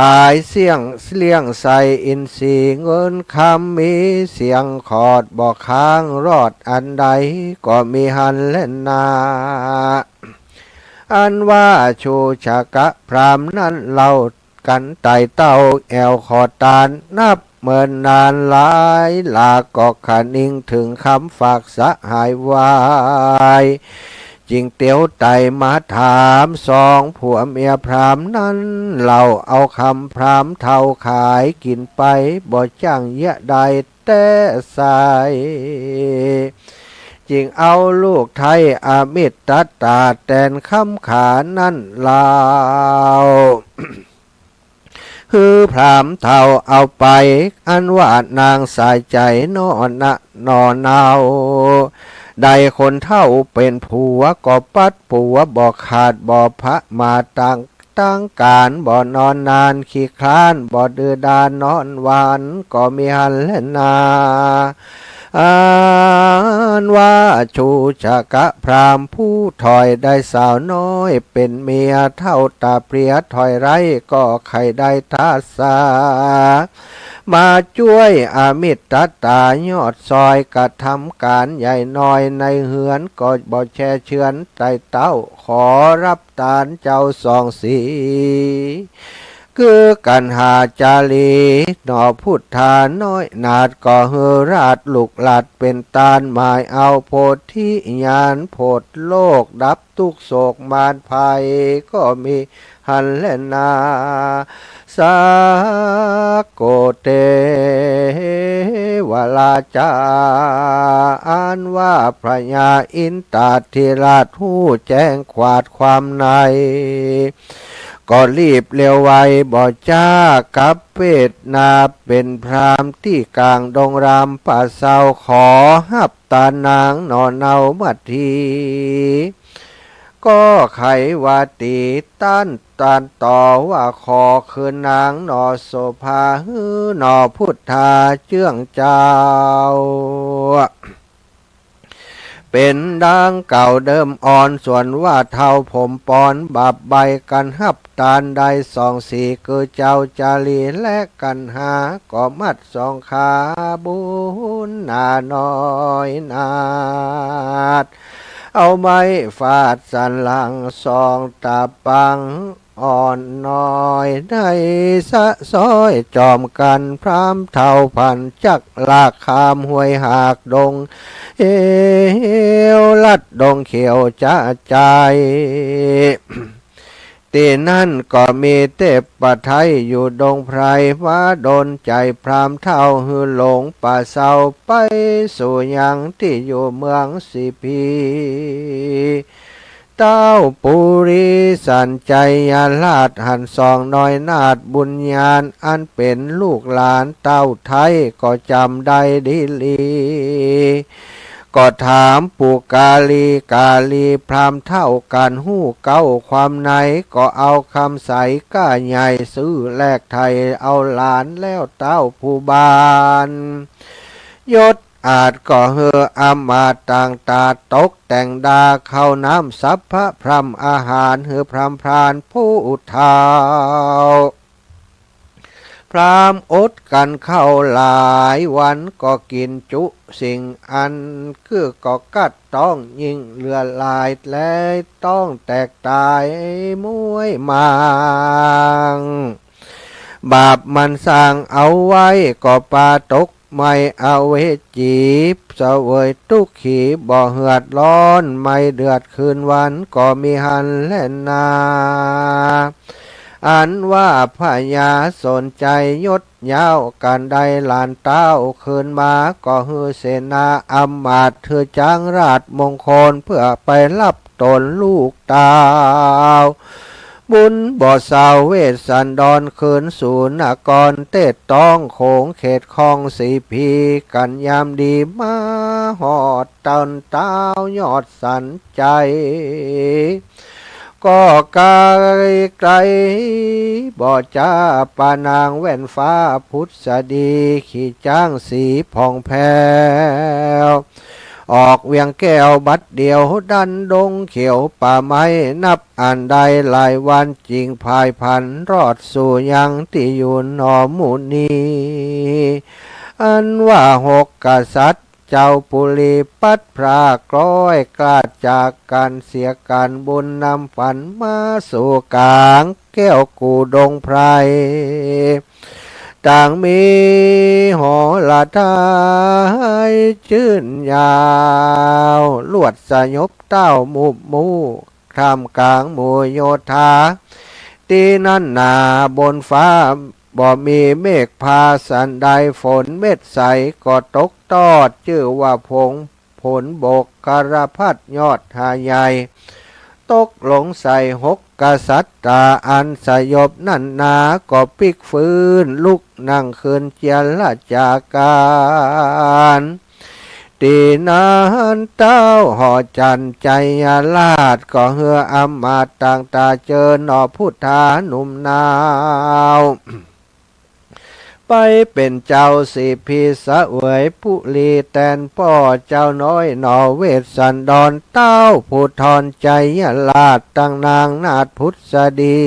ขายเสี้ยงเลี้ยงใส่อินทรีย์ เงินคำมีเสี้ยงขอด บ่ค้างรอดอันใด ก็มีหันแลนา อันว่าชูชกะพราหมณ์นั้นเล่า กั๋นไต่เต้าแอ่วขอตานนับเมินนานหลายหลาก ก็คะนิงเถิงคำฝากสหายวาย จึงเตียวไต่มาถามสองผัวเมียพราหมณ์นั้นเล่า เอาคำพราหมณ์เฒ่าขายกิ๋นไป บ่จ้างเยียะใดแต๊ไส้ จึงเอาลูกไท้อมิตตตาแตนคำขานั้นเล่า หื้อพราหมณ์เฒ่าเอาไป อันว่านางสายใจ๋หนอนะหนอเนา ได้คนเฒ่าเป๋นผัว ก็ปัดปั๋วบ่ขาดบ่ผะมาด ตั้งก๋านบ่นอนนาน ขี้คร้านบ่ดื้อด้านนอนวัน ก็มีหันแลนา อันว่าชูชกะพราหมณ์ผู้ถอยได้สาวน้อยเป๋นเมีย เฒ่าต๋าเพลียถอยไร้ ก็ใค่ได้ทาสา มาจ้วยอมิตตตายอดซอย กระทำก๋านใหญ่น้อยในเฮือน ก็บ่แช่เจือนไต่เต้า ขอฮับตานเจ้าสองสี คือกัณหาจารี หนอพุทธาน้อยนาถ ก็หื้อราชลูกหลาดเป๋นตานหมายเอา โพธิญาณโผดโลกดับ ตุ๊กข์โศกมารภัย ก็มีหันแลนา สาโกเตวราจา อันว่าพญาอินตาธิราชฮู้แจ้งขวาดความใน ก็รีบเร็วไวบ่จ๊า กับเวทนาเป๋นพราหมณ์ตี้กลางดงรามป่าเซา ขอฮับตานนางหนอเนามัดที ก็ใค่ว่าตี๋ ต้านตานต่อว่าขอคืนนางหนอโสภา หื้อหนอพุทธาเจื้องเจ้า เป๋นดังเก่าเดิมอ่อน ส่วนว่าเฒ่าผมปอน บาปใบ้กั๋นฮับตานได้สองสี คือเจ้าจารีและกัณหา ก็มัดสองขาบุญนาน้อยนาถ เอาไม้ฟาดสันหลังสองตาปัง อ่อนน้อยได้สะซ้อยจอมกั๋น พราหมณ์เฒ่าผันจักลากข้ามห้วยหากดงเหวลัดดงเขียวจะใจ ตี้นั้นก็มีเทพไทยอยู่ดงไพร มาดลใจ๋พราหมณ์เฒ่าหื้อหลงป่าเซา ไปสู่ยังตี้อยู่เมืองสีพี เต้าปุริสัญชัยราชหันสองน้อยนาถบุญญาณ อันเป๋นลูกหลานเต้าไทยก็จ๋ำได้ดีหลี ก็ถามปุกาลีกาลีพราหมณ์เฒ่ากั๋นฮู้เก๊าความใน ก็เอากำใสก้าใหญ่ซื้อแลกไถ่เอาหลานแล้วเต้าผู้บ้าน ยศอาจก็หื้ออำมาตย์ต่างต๋าตกแต่งดา ข้าวน้ำสัพพะพร่ำอาหารหื้อพราหมณ์พรานผู้เฒ่า พราหมณ์อดกั๋นข้าวหลายวันก็กิ๋นจุสิ่งอัน คือก็กัดต๊องยิ่งเหลือหลาย และต้องแตกต๋ายม้วยมาง บาปมันสร้างเอาไว้ก็ปาตก ไม่อเวจี เสวยตุ๊กขีบ่เหือดร้อน ไม่เดือดคืนวันก็มีหันแลนา อันว่าพญาสนชัยยศยาวกั๋นได้หลานเต้าคืนมา ก็หื้อเสนาอำมาตย์หื้อจ๊างราชมงคล เพื่อไปฮับตนลูกเต้า บุญบ่เศร้าเวสสันดรคืนสู่นคร เทศต้องโขงเขตของสีพี กั๋นยามดีมาฮอดต้นต๊าวยอดสันชัย ก็ไก๋ไก๋บ่จา ปานางแว่นฟ้าผุดสดี ขี่จ๊างสีผ่องแผ้ว ออกเวียงแก้วบัดเดียว ดันดงเขียวป่าไม้ นับอั้นได้หลายวัน จึงผ่ายพลันรอดสู่ยังตี้อยู่หนอหมู่นี้ อันว่าหกกษัตริย์ เจ้าปุรีปัดพราก คล้อยคลาดจากกั๋นเสียกั๋น บุญนำฝันมาสู่ก๋างแก้วกู่ดงไพร ต่างมีหอระไทยจื้นยาว ลวดสยบเต้ามุบมู่ ท่ามก๋างหมู่โยธา ตี้นั้นหนาบนฟ้า บ่มีเมฆพาสันใด ฝนเม็ดใสก็ตกตอด จื้อว่าผง ฝนบกคารพัดยอดหาใหญ่ ตกลงใส่หกกษัตริย์ อันสยบนั้นหนา ก็ปิ๊กฟื้นลุกนั่งคืนเจียรจาการ ตี้นั้นเต้าหอจันทร์ชัยราช ก็หื้ออำมาตย์ต่างต๋าเจิญหนอผู้ทาหนุ่มนาว ไปเป๋นเจ้าสีพีเสวยปุรี แตนป้อเจ้าน้อยหนอเวสสันดร เต้าภูธรชัยราช ตังนางนาถผุดสดี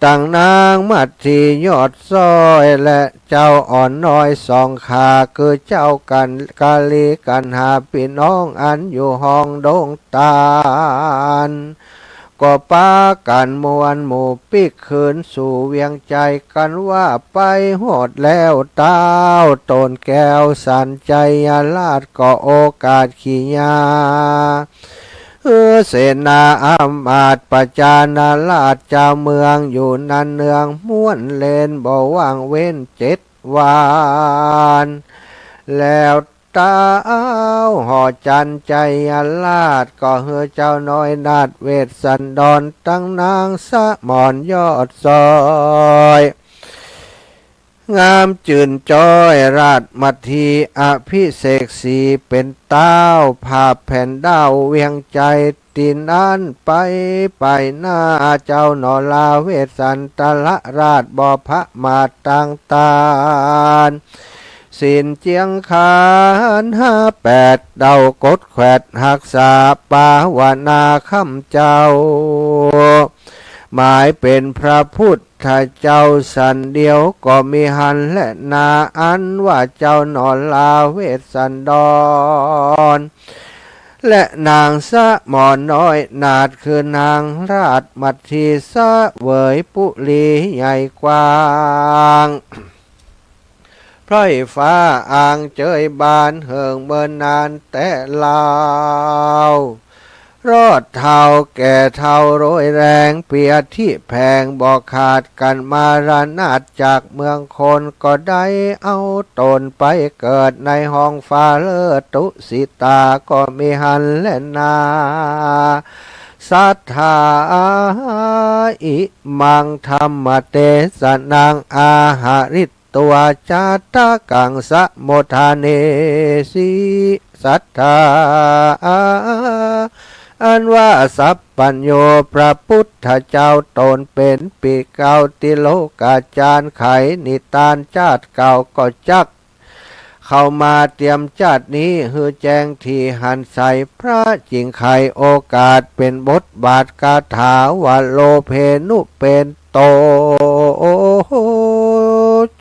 ตังนางมัทธียอดซ้อย และเจ้าอ่อนน้อยสองขา คือเจ้ากั๋นกาลีกั๋นหา ปี้น้องอันอยู่ห้องดงตาล ก็ปากั๋นมวลหมู่ปิ๊กคืนสู่เวียงชัย กันว่าไปฮอดแล้วเต้า โตนแก้วสันชัยราช ก็โอกาสขี่ยา เออ เสนาอำมาตย์ประชานาราช เจ้าเมืองอยู่นั้นเนือง ม่วนเล่นบ่ว่างเว้นเจ็ดวัน แล้วเต้าหอจันทร์ชัยราช ก็หื้อเจ้าน้อยนาถเวสสันดร ตังนางสมรยอดซ้อย งามจื่นจ้อย ราชมัทธีอภิเษกศรี เป๋นเต้าผาบแผ่นด้าวเวียงชัย ตี้นั้นไป ไปหน้าเจ้าหนอลาเวสสันตรราช บ่ประมาทตังตาน ศีลเจียงขันธ์ห้าแปด เต้ากดแขวดฮักษา ปาวนาคำเจ้า หมายเป๋นพระพุทธเจ้าสันเดียว ก็มีหั้นแลนา อันว่าเจ้าหนอลาเวสสันดร และนางสมรน้อยนาถ คือนางราชมัทธีเสวยปุรีใหญ่กว้าง ไพร่ฟ้าอางเจยบาน เหิงเมินนานแต๊ลาว รอดเฒ่าแก่เฒ่าโรยแรง เปียธิแผงบ่ขาด กั๋นมรณาถจากเมืองคน ก็ได้เอาตนไปเกิดในห้องฟ้าเลิศ ตุสิตาก็มีหั้นแลนา สัทธา อิมังธัมมเตสนัง อาหาริตวา จาตะกังสะโมทาเนสิ สัทธา อันว่าสัพพัญญูพระพุทธเจ้าตนเป๋นปีเก่า ติโลกาจารย์ไขนิตานจาติเก่าก็จัก เข้ามาเตียมจาตินี้หื้อแจ้งถี่หันใส พระจึงไขโอกาสเป๋นบทบาทคาถาวโลเภนุเปนโต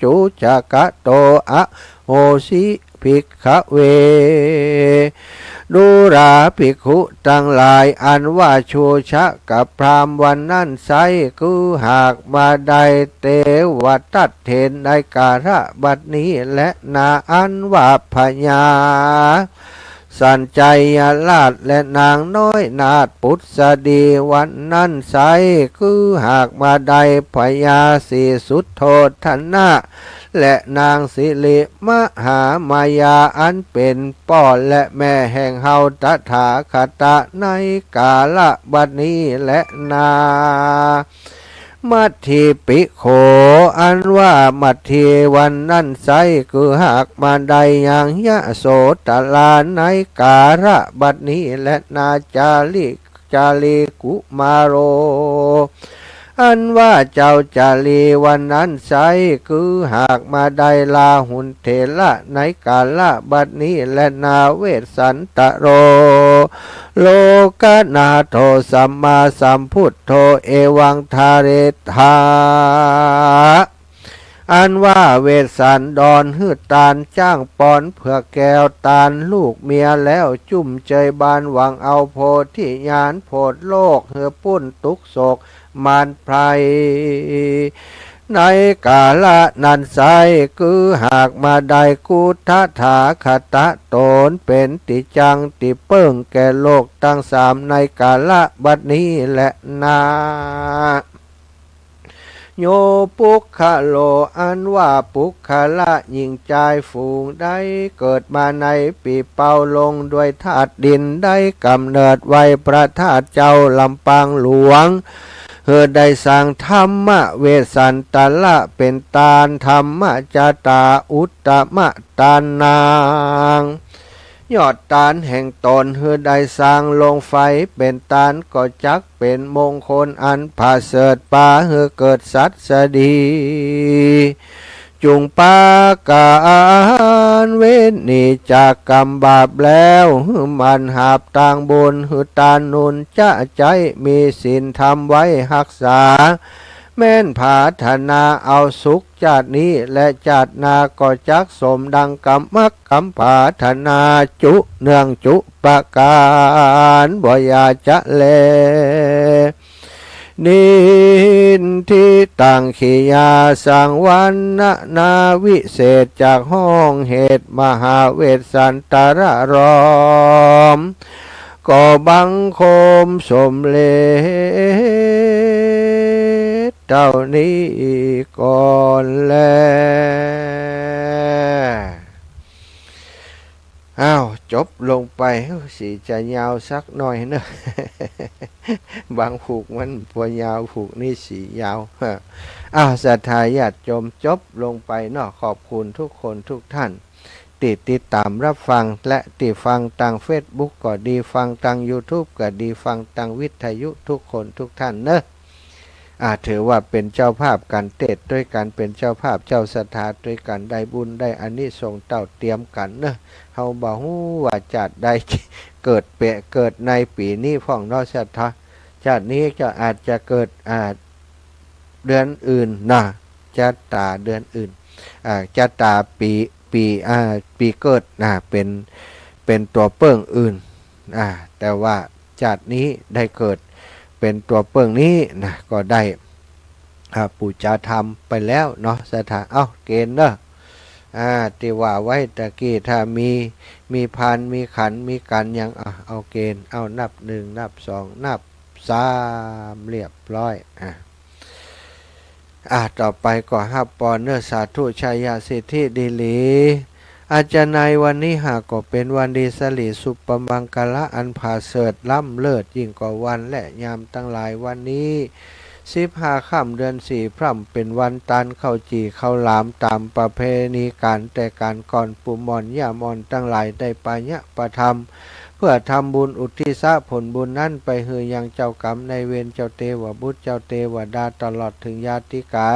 จูชกะโต อโหสิ ภิกขเว ดูราภิกขุตังหลาย อันว่าชูชกพราหมณ์วันนั้นไซร้ คือหากบ่ได้เตวทัตเถรในกาละบัดนี้แลนา อันว่าพญา สัญชัยราชและนางน้อยนาถปุษดี วันนั้นไซร้ คือหากบ่ได้พญาศรีสุโธทนะ และนางสิริมหามายา อันเป๋นป้อและแม่แห่งเฮาตถาคตะ ในกาละบัดนี้แลนา มัทธิปิโข อันว่ามัทธิวันนั้นไซร้ คือหากบ่ได้ยังยโสธรา ในกาละบัดนี้แลนา จาลี จาลีกุมาโร อันว่าเจ้าจาลีวันนั้นไซร้ คือหากบ่ได้ลาหุลเถระ ในกาละบัดนี้แลนา เวสสันตโร โลกนาโถ สัมมาสัมพุทโธ เอวังทาเรถา อันว่าเวสสันดรหื้อตานจ๊างปอนเผือกแก้วตานลูกเมียแล้ว จุ่มเจยบานหวังเอาโพธิญาณโผดโลก หื้อป๊นตุ๊กข์โศกมารภัย ในกาละนั้นไซร้ คือหากบ่ได้กุตถาคตะต๋นเป๋นตี้จั้งตี้เปิ้งแก่โลกตังสาม ในกาละบัดนี้แลนา โย ปุคคโล อันว่าปุคคละหญิงจายฝูงใด เกิดมาในปี๋เป่าลงด้วยธาตุดิน ได้ก๋ำเนิดไว้ประทาดเจ้าลำปางหลวง หื้อได้สร้างธรรมเวสสันตระเป๋นตาน ธรรมจตาอุตตมตานัง ยอดตานแห่งต๋น หื้อได้สร้างลงไฟเป๋นตาน ก็จักเป๋นมงคลอันผะเสริฐ ปาหื้อเกิดสัตว์สดี จุ่งปากาญเว้นหนีจากกรรมบาปแล้ว หื้อหมั่นหาบตางบุญ หื้อตานนุนจะใจ๊มีศีลธรรมไว้ฮักษา แม่นผาถนาเอาสุข จาตินี้และจาติหน้าก็จักสมดังกำมักกำผาถนาจุเนืองจุประก๋าน บ่อย่าจะแล นินทิตัง ขียาสัง วรรณนาวิเศษ จากห้องเหตุมหาเวสสันตระรอม ก็บังคมสมเร็จเต้านี้ก่อนแล อ้าว จบลงไป เฮ้ย สิจะยาวสักหน่อยเนอะ บางผูกมันบ่ยาว ผูกนี้สิยาว อ้าว ศรัทธาญาติโยม จบลงไปเนาะ ขอบคุณทุกคนทุกท่าน ตี้ติดต๋ามรับฟัง และตี้ฟังตางเฟซบุ๊กก็ดี ฟังตางยูทูบก็ดี ฟังตางวิทยุทุกคนทุกท่านเนอะ อ่า ถือว่าเป๋นเจ้าภาพก๋านเตสน์ตวยกั๋น เป๋นเจ้าภาพเจ้าศรัทธาตวยกั๋น ได้บุญได้อานิสงส์เต้าเตียมกั๋นเนอะ เฮาบ่ฮู้ว่าจาติใดเกิดเป๋น เกิดในปี๋นี้พ่องเนาะศรัทธา จาตินี้ก็อาจจะเกิด อ่า เดือนอื่นนะ จะต๋าเดือนอื่น อ่า จะต๋าปี๋ ปี๋ อ่า ปี๋เกิดนะ เป๋น เป๋นตั๋วเปิ้งอื่น อ่า แต่ว่าจาตินี้ได้เกิดเป๋นตั๋วเปิ้งนี้นะ ก็ได้ อ่า ปู๋จาธรรมไปแล้วเนาะศรัทธา เอ้า เกณฑ์เนอะ อ่า ตี้ว่าไว้ตะกี้ ถ้ามี มีพาน มีขัน มีกั๋นหยัง อ่ะ เอาเกณฑ์ เอานับหนึ่ง นับสอง นับสาม เรียบร้อย อ่ะ อ่ะ ต่อไปก็ฮับปอนเนอะ สาธุ ชัยสิทธิดีหลี อาจจะในวันนี้หากก็เป๋นวันดีสริสุปมังคละอันผาเสริฐล้ำเลิศยิ่งกว่าวันและยามตังหลาย วันนี้ สิบห้าค่ำเดือนสี่พร่ำเป๋นวันตานข้าวจี่ข้าวหลามต๋ามประเพณีก๋านแต่ก๋านก่อน ปู่หม่อนย่าหม่อนตังหลายได้ปะยะปะทำ เพื่อทำบุญอุทิศผลบุญนั้นไปหื้อยังเจ้ากรรมนายเวร เจ้าเตวบุตร เจ้าเตวดา ตลอดเถิงญาติกา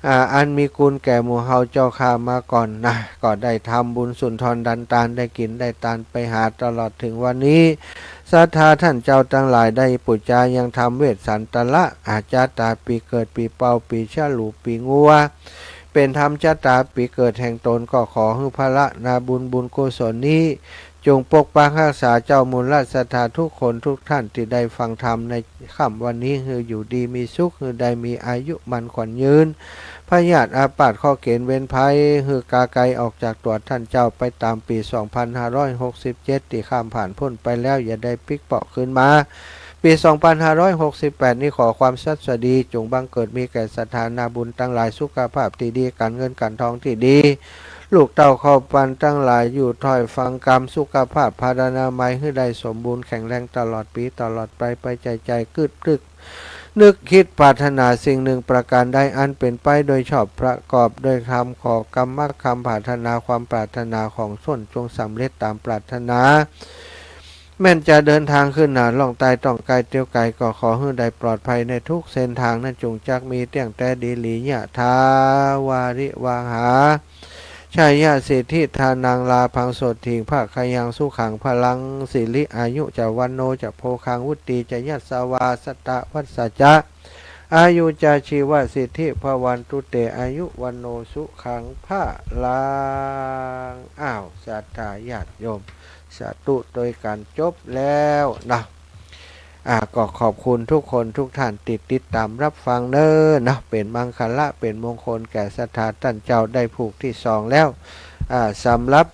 อ่า อันมีกุณแก่หมู่เฮาเจ้าข้ามาก่อนนะ ก็ได้ทำบุญสุนทรดันตาน ได้กิ๋นได้ตานไปหาตลอดเถิงวันนี้ ศรัทธาต้านเจ้าตังหลายได้ปู๋จายังธรรมเวสสันตระ อาจจะต๋าปี๋เกิด ปี๋เป่า ปี๋ฉลู ปี๋งัว เป๋นธรรมจะต๋าปี๋เกิดแห่งต๋น ก็ขอหื้อผละนาบุญบุญกุศลนี้ จงปกปักฮักษาเจ้ามูลศรัทธาทุกคนทุกท่านตี้ได้ฟังธรรมในค่ำวันนี้ หื้ออยู่ดีมีสุข หื้อได้มีอายุมั่นขวัญยืน พยาธิอาพาธเคราะห์เก๋ณฑ์เวรภัย หื้อกาไกลออกจากตั๋วต้านเจ้าไปต๋ามปี๋สองปันห้าร้อยหกสิบเจ็ด ตี้ข้ามผ่านป๊นไปแล้ว อย่าได้ปิ๊กเป๋าะคืนมา ปี๋สองปันห้าร้อยหกสิบแปด นี้ขอความศัสดีจุ่งบังเกิดมีแก่ศรัทธานาบุญตังหลาย สุขภาพตี้ดี ก๋านเงินก๋านทองตี้ดี ลูกเต้าเข้าปันตังหลายอยู่ถ้อยฟังกำ สุขภาพพลานามัยหื้อได้สมบูรณ์แข็งแรงตลอดปี๋ตลอดไป ไปใจ๋ใจ๋กึ๊ดกึ๊ด นึกคิดปรารถนาสิ่งหนึ่งประก๋านใดอันเป๋นไปโดยชอบประกอบโดยธรรม ขอกำมักคำปรารถนาความปรารถนาของต้นจงสำเร็จต๋ามปรารถนา แม้นจะเดินตางขึ้นเหนือล่องใต้ต้องไกลเตียวไก๋ ก็ขอหื้อได้ปลอดภัยในทุกเส้นตางนั้น จุ่งจักมีเตี้ยงแต๊ดีหลี ยะถา วาริวาหา ชยสิทธิ ธานัง ลาภัง โสตถิง ภะคะยัง สุขัง พะลัง สิริ อายุ จะ วัณโณ จะ โภคัง วุตตี จะ ยัสสวา สะตะวัสสะ จะ อายุ จะ ชีวสิทธิ ภะวันตุ เต อายุ วัณโณ สุขัง พะลัง อ้าว ศรัทธาญาติโยม สาธุตวยกั๋น จบแล้วเนาะ อ่า ก็ขอบคุณทุกคนทุกท่านตี้ติดต๋ามรับฟังเน้อเนาะ เป๋นมังคละ เป๋นมงคลแก่ศรัทธาต้านเจ้า ได้ผูกตี้สองแล้ว อ่า สำหรับ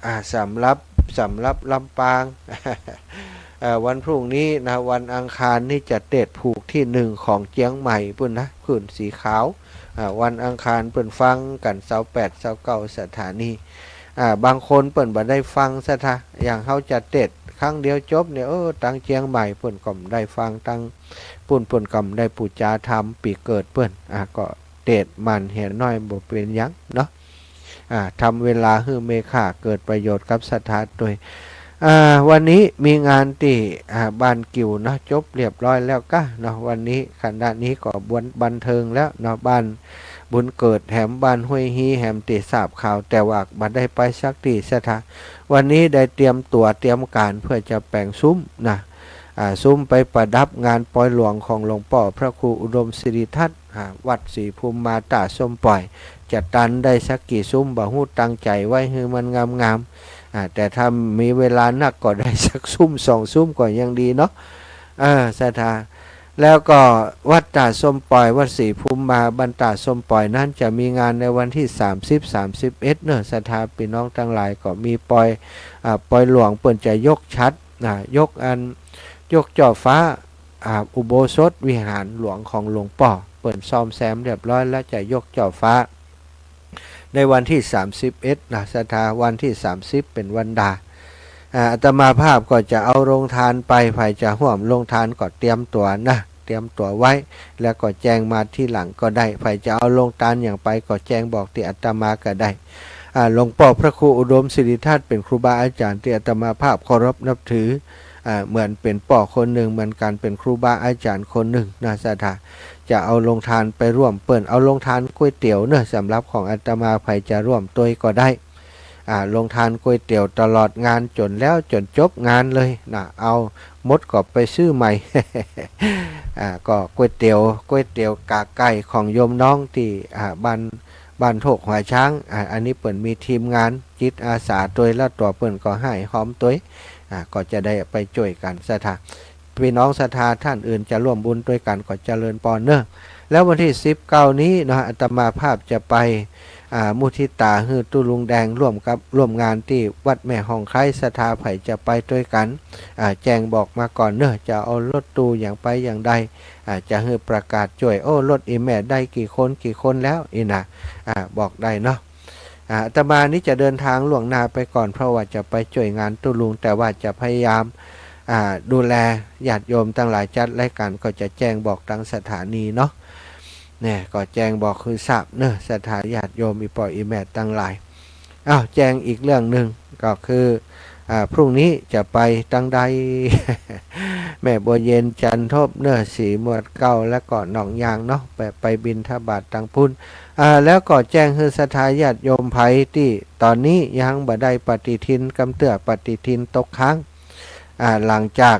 อ่า สำหรับ สำหรับลำปาง เอ่อ วันพรุ่งนี้นะ วันอังคารนี้จะเตสน์ผูกตี้หนึ่งของเจียงใหม่ปู้นนะ ผืนสีขาว อ่า วันอังคารเปิ้นฟังกั๋นซาวแปด ซาวเก้าสถานี อ่า บางคนเปิ้นบ่ได้ฟังศรัทธา อย่างเฮาจะเตสน์ครั้งเดียวจบเนี่ย เออ ตังเจียงใหม่เปิ้นก็บ่ได้ฟัง ตังปู้นเปิ้นก็บ่ได้ปู๋จาธรรมปี๋เกิดเปิ้น อ่า ก็เตสน์หมั่นเหียน้อยบ่เป๋นหยังเนาะ อ่า ทำเวลาหื้อมีค่า เกิดประโยชน์กับศรัทธาตวย อ่า วันนี้มีงานตี้ อ่า บ้านกิ่วเนาะ จบเรียบร้อยแล้วก้าเนาะ วันนี้ขณะนี้ก็บวน บันเทิงแล้วเนาะ บ้านบุญเกิดแหมบ้านห้วยฮีแหมตี้ทราบข่าว แต่ว่าบ่ได้ไปสักตี้ศรัทธา วันนี้ได้เตรียมตั๋วเตรียมก๋านเปื้อจะแป๋งซุ้มนะ อ่า ซุ้มไปประดับงานปอยหลวงของหลวงป้อพระครูอุดมสิริทัตน์ อ่า วัดศรีภูมิมาต้าส้มป่อย จะตันได้สักกี่ซุ้มบ่ฮู้ ตั้งใจ๋ไว้หื้อมันงามๆ อ่า แต่ถ้ามีเวลานักก็ได้สักซุ้มสองซุ้มก็ยังดีเนาะ เออ ศรัทธา แล้วก็วัดต้าส้มป่อย วัดศรีภูมิมาบ้านต้าส้มป่อยนั้นจะมีงานในวันตี้สามสิบ สามสิบเอ็ดเนาะ ศรัทธาปี้น้องตังหลาย ก็มีปอย อ่า ปอยหลวงเปิ้นจะยกฉัตร อ่า ยกอัน ยกจ่อฟ้า อ่า อุโบสถวิหารหลวงของหลวงป้อ เปิ้นซ่อมแซมเรียบร้อยแล้ว จะยกจ่อฟ้า ในวันตี้สามสิบเอ็ดนะ ศรัทธา วันตี้สามสิบเป๋นวันดา อ่า อาตมาภาพก็จะเอาโรงตานไป ใผจะฮ่วมโรงตานก็เตรียมตั๋วนะ เตรียมตั๋วไว้ แล้วก็แจ้งมาทีหลังก็ได้ ใผจะเอาโรงตานหยังไปก็แจ้งบอกตี้อาตมาก็ได้ อ่า หลวงป้อพระครูอุดมสิริทัตน์เป๋นครูบาอาจ๋ารย์ตี้อาตมาภาพเคารพนับถือ อ่า เหมือนเป๋นป้อคนนึ่ง เหมือนกั๋นเป๋นครูบาอาจ๋ารย์คนนึ่งนะ ศรัทธา จะเอาโรงตานไปฮ่วมเปิ้น เอาโรงตานก๋วยเตี๋ยวเนาะ สำหรับของอาตมา ใผจะฮ่วมตวยก็ได้ อ่า โรงตานก๋วยเตี๋ยวตลอดงานจ๋นแล้วจ๋นจบงานเลยนะ เอาหมดก็ไปซื้อใหม่ อ่า ก็ก๋วยเตี๋ยว ก๋วยเตี๋ยวก๋าไก่ของโยมน้องตี้ อ่า บ้าน บ้านโทกหัวช้าง อ่า อันนี้เปิ้นมีทีมงานจิตอาสาตวย แล้วตั๋วเปิ้นก็ฮ้ายฮอมตวย อ่า ก็จะได้ไปจ้วยกั๋น ศรัทธา ปี้น้องศรัทธาต้านอื่นจะฮ่วมบุญตวยกั๋นก็เจริญปอนเนาะ แล้ววันตี้สิบเก้านี้เนาะ อาตมาภาพจะไป อ่า มุทิตาหื้อตุ๊ลุงแดง ฮ่วมกับ ฮ่วมงานตี้วัดแม่ฮ่องไคร้ ศรัทธาใผจะไปตวยกั๋น อ่า แจ้งบอกมาก่อนเนาะ จะเอารถตู้หยังไปหยังใด อ่า จะหื้อประกาศจ้วย โอ้ รถอี่แม่ได้กี่คนกี่คนแล้วอี้นะ อ่า บอกได้เนาะ อ่า อาตมานี้จะเดินตางล่วงหน้าไปก่อน เพราะว่าจะไปจ้วยงานตุ๊ลุง แต่ว่าจะพยายาม อ่า ดูแลญาติโยมตังหลาย จัดรายก๋านก็จะแจ้งบอกตางสถานีเนาะ เนี่ย ก็แจ้งบอกหื้อทราบเนาะ ศรัทธาญาติโยมอี่ป้ออี่แม่ตังหลาย อ้าว แจ้งอีกเรื่องนึ่ง ก็คือ อ่า พรุ่งนี้จะไปตางใด แม่บัวเย็น จันทบ เนาะ ศรีมวดเก้า แล้วก็หนองยางเนาะ ไป ไปบิณฑบาตตางปู๊น อ่า แล้วก็แจ้งหื้อศรัทธาญาติโยมใผตี้ต๋อนนี้ยังบ่ได้ปฏิทิน กำเตื้อปฏิทินตกค้าง อ่า หลังจาก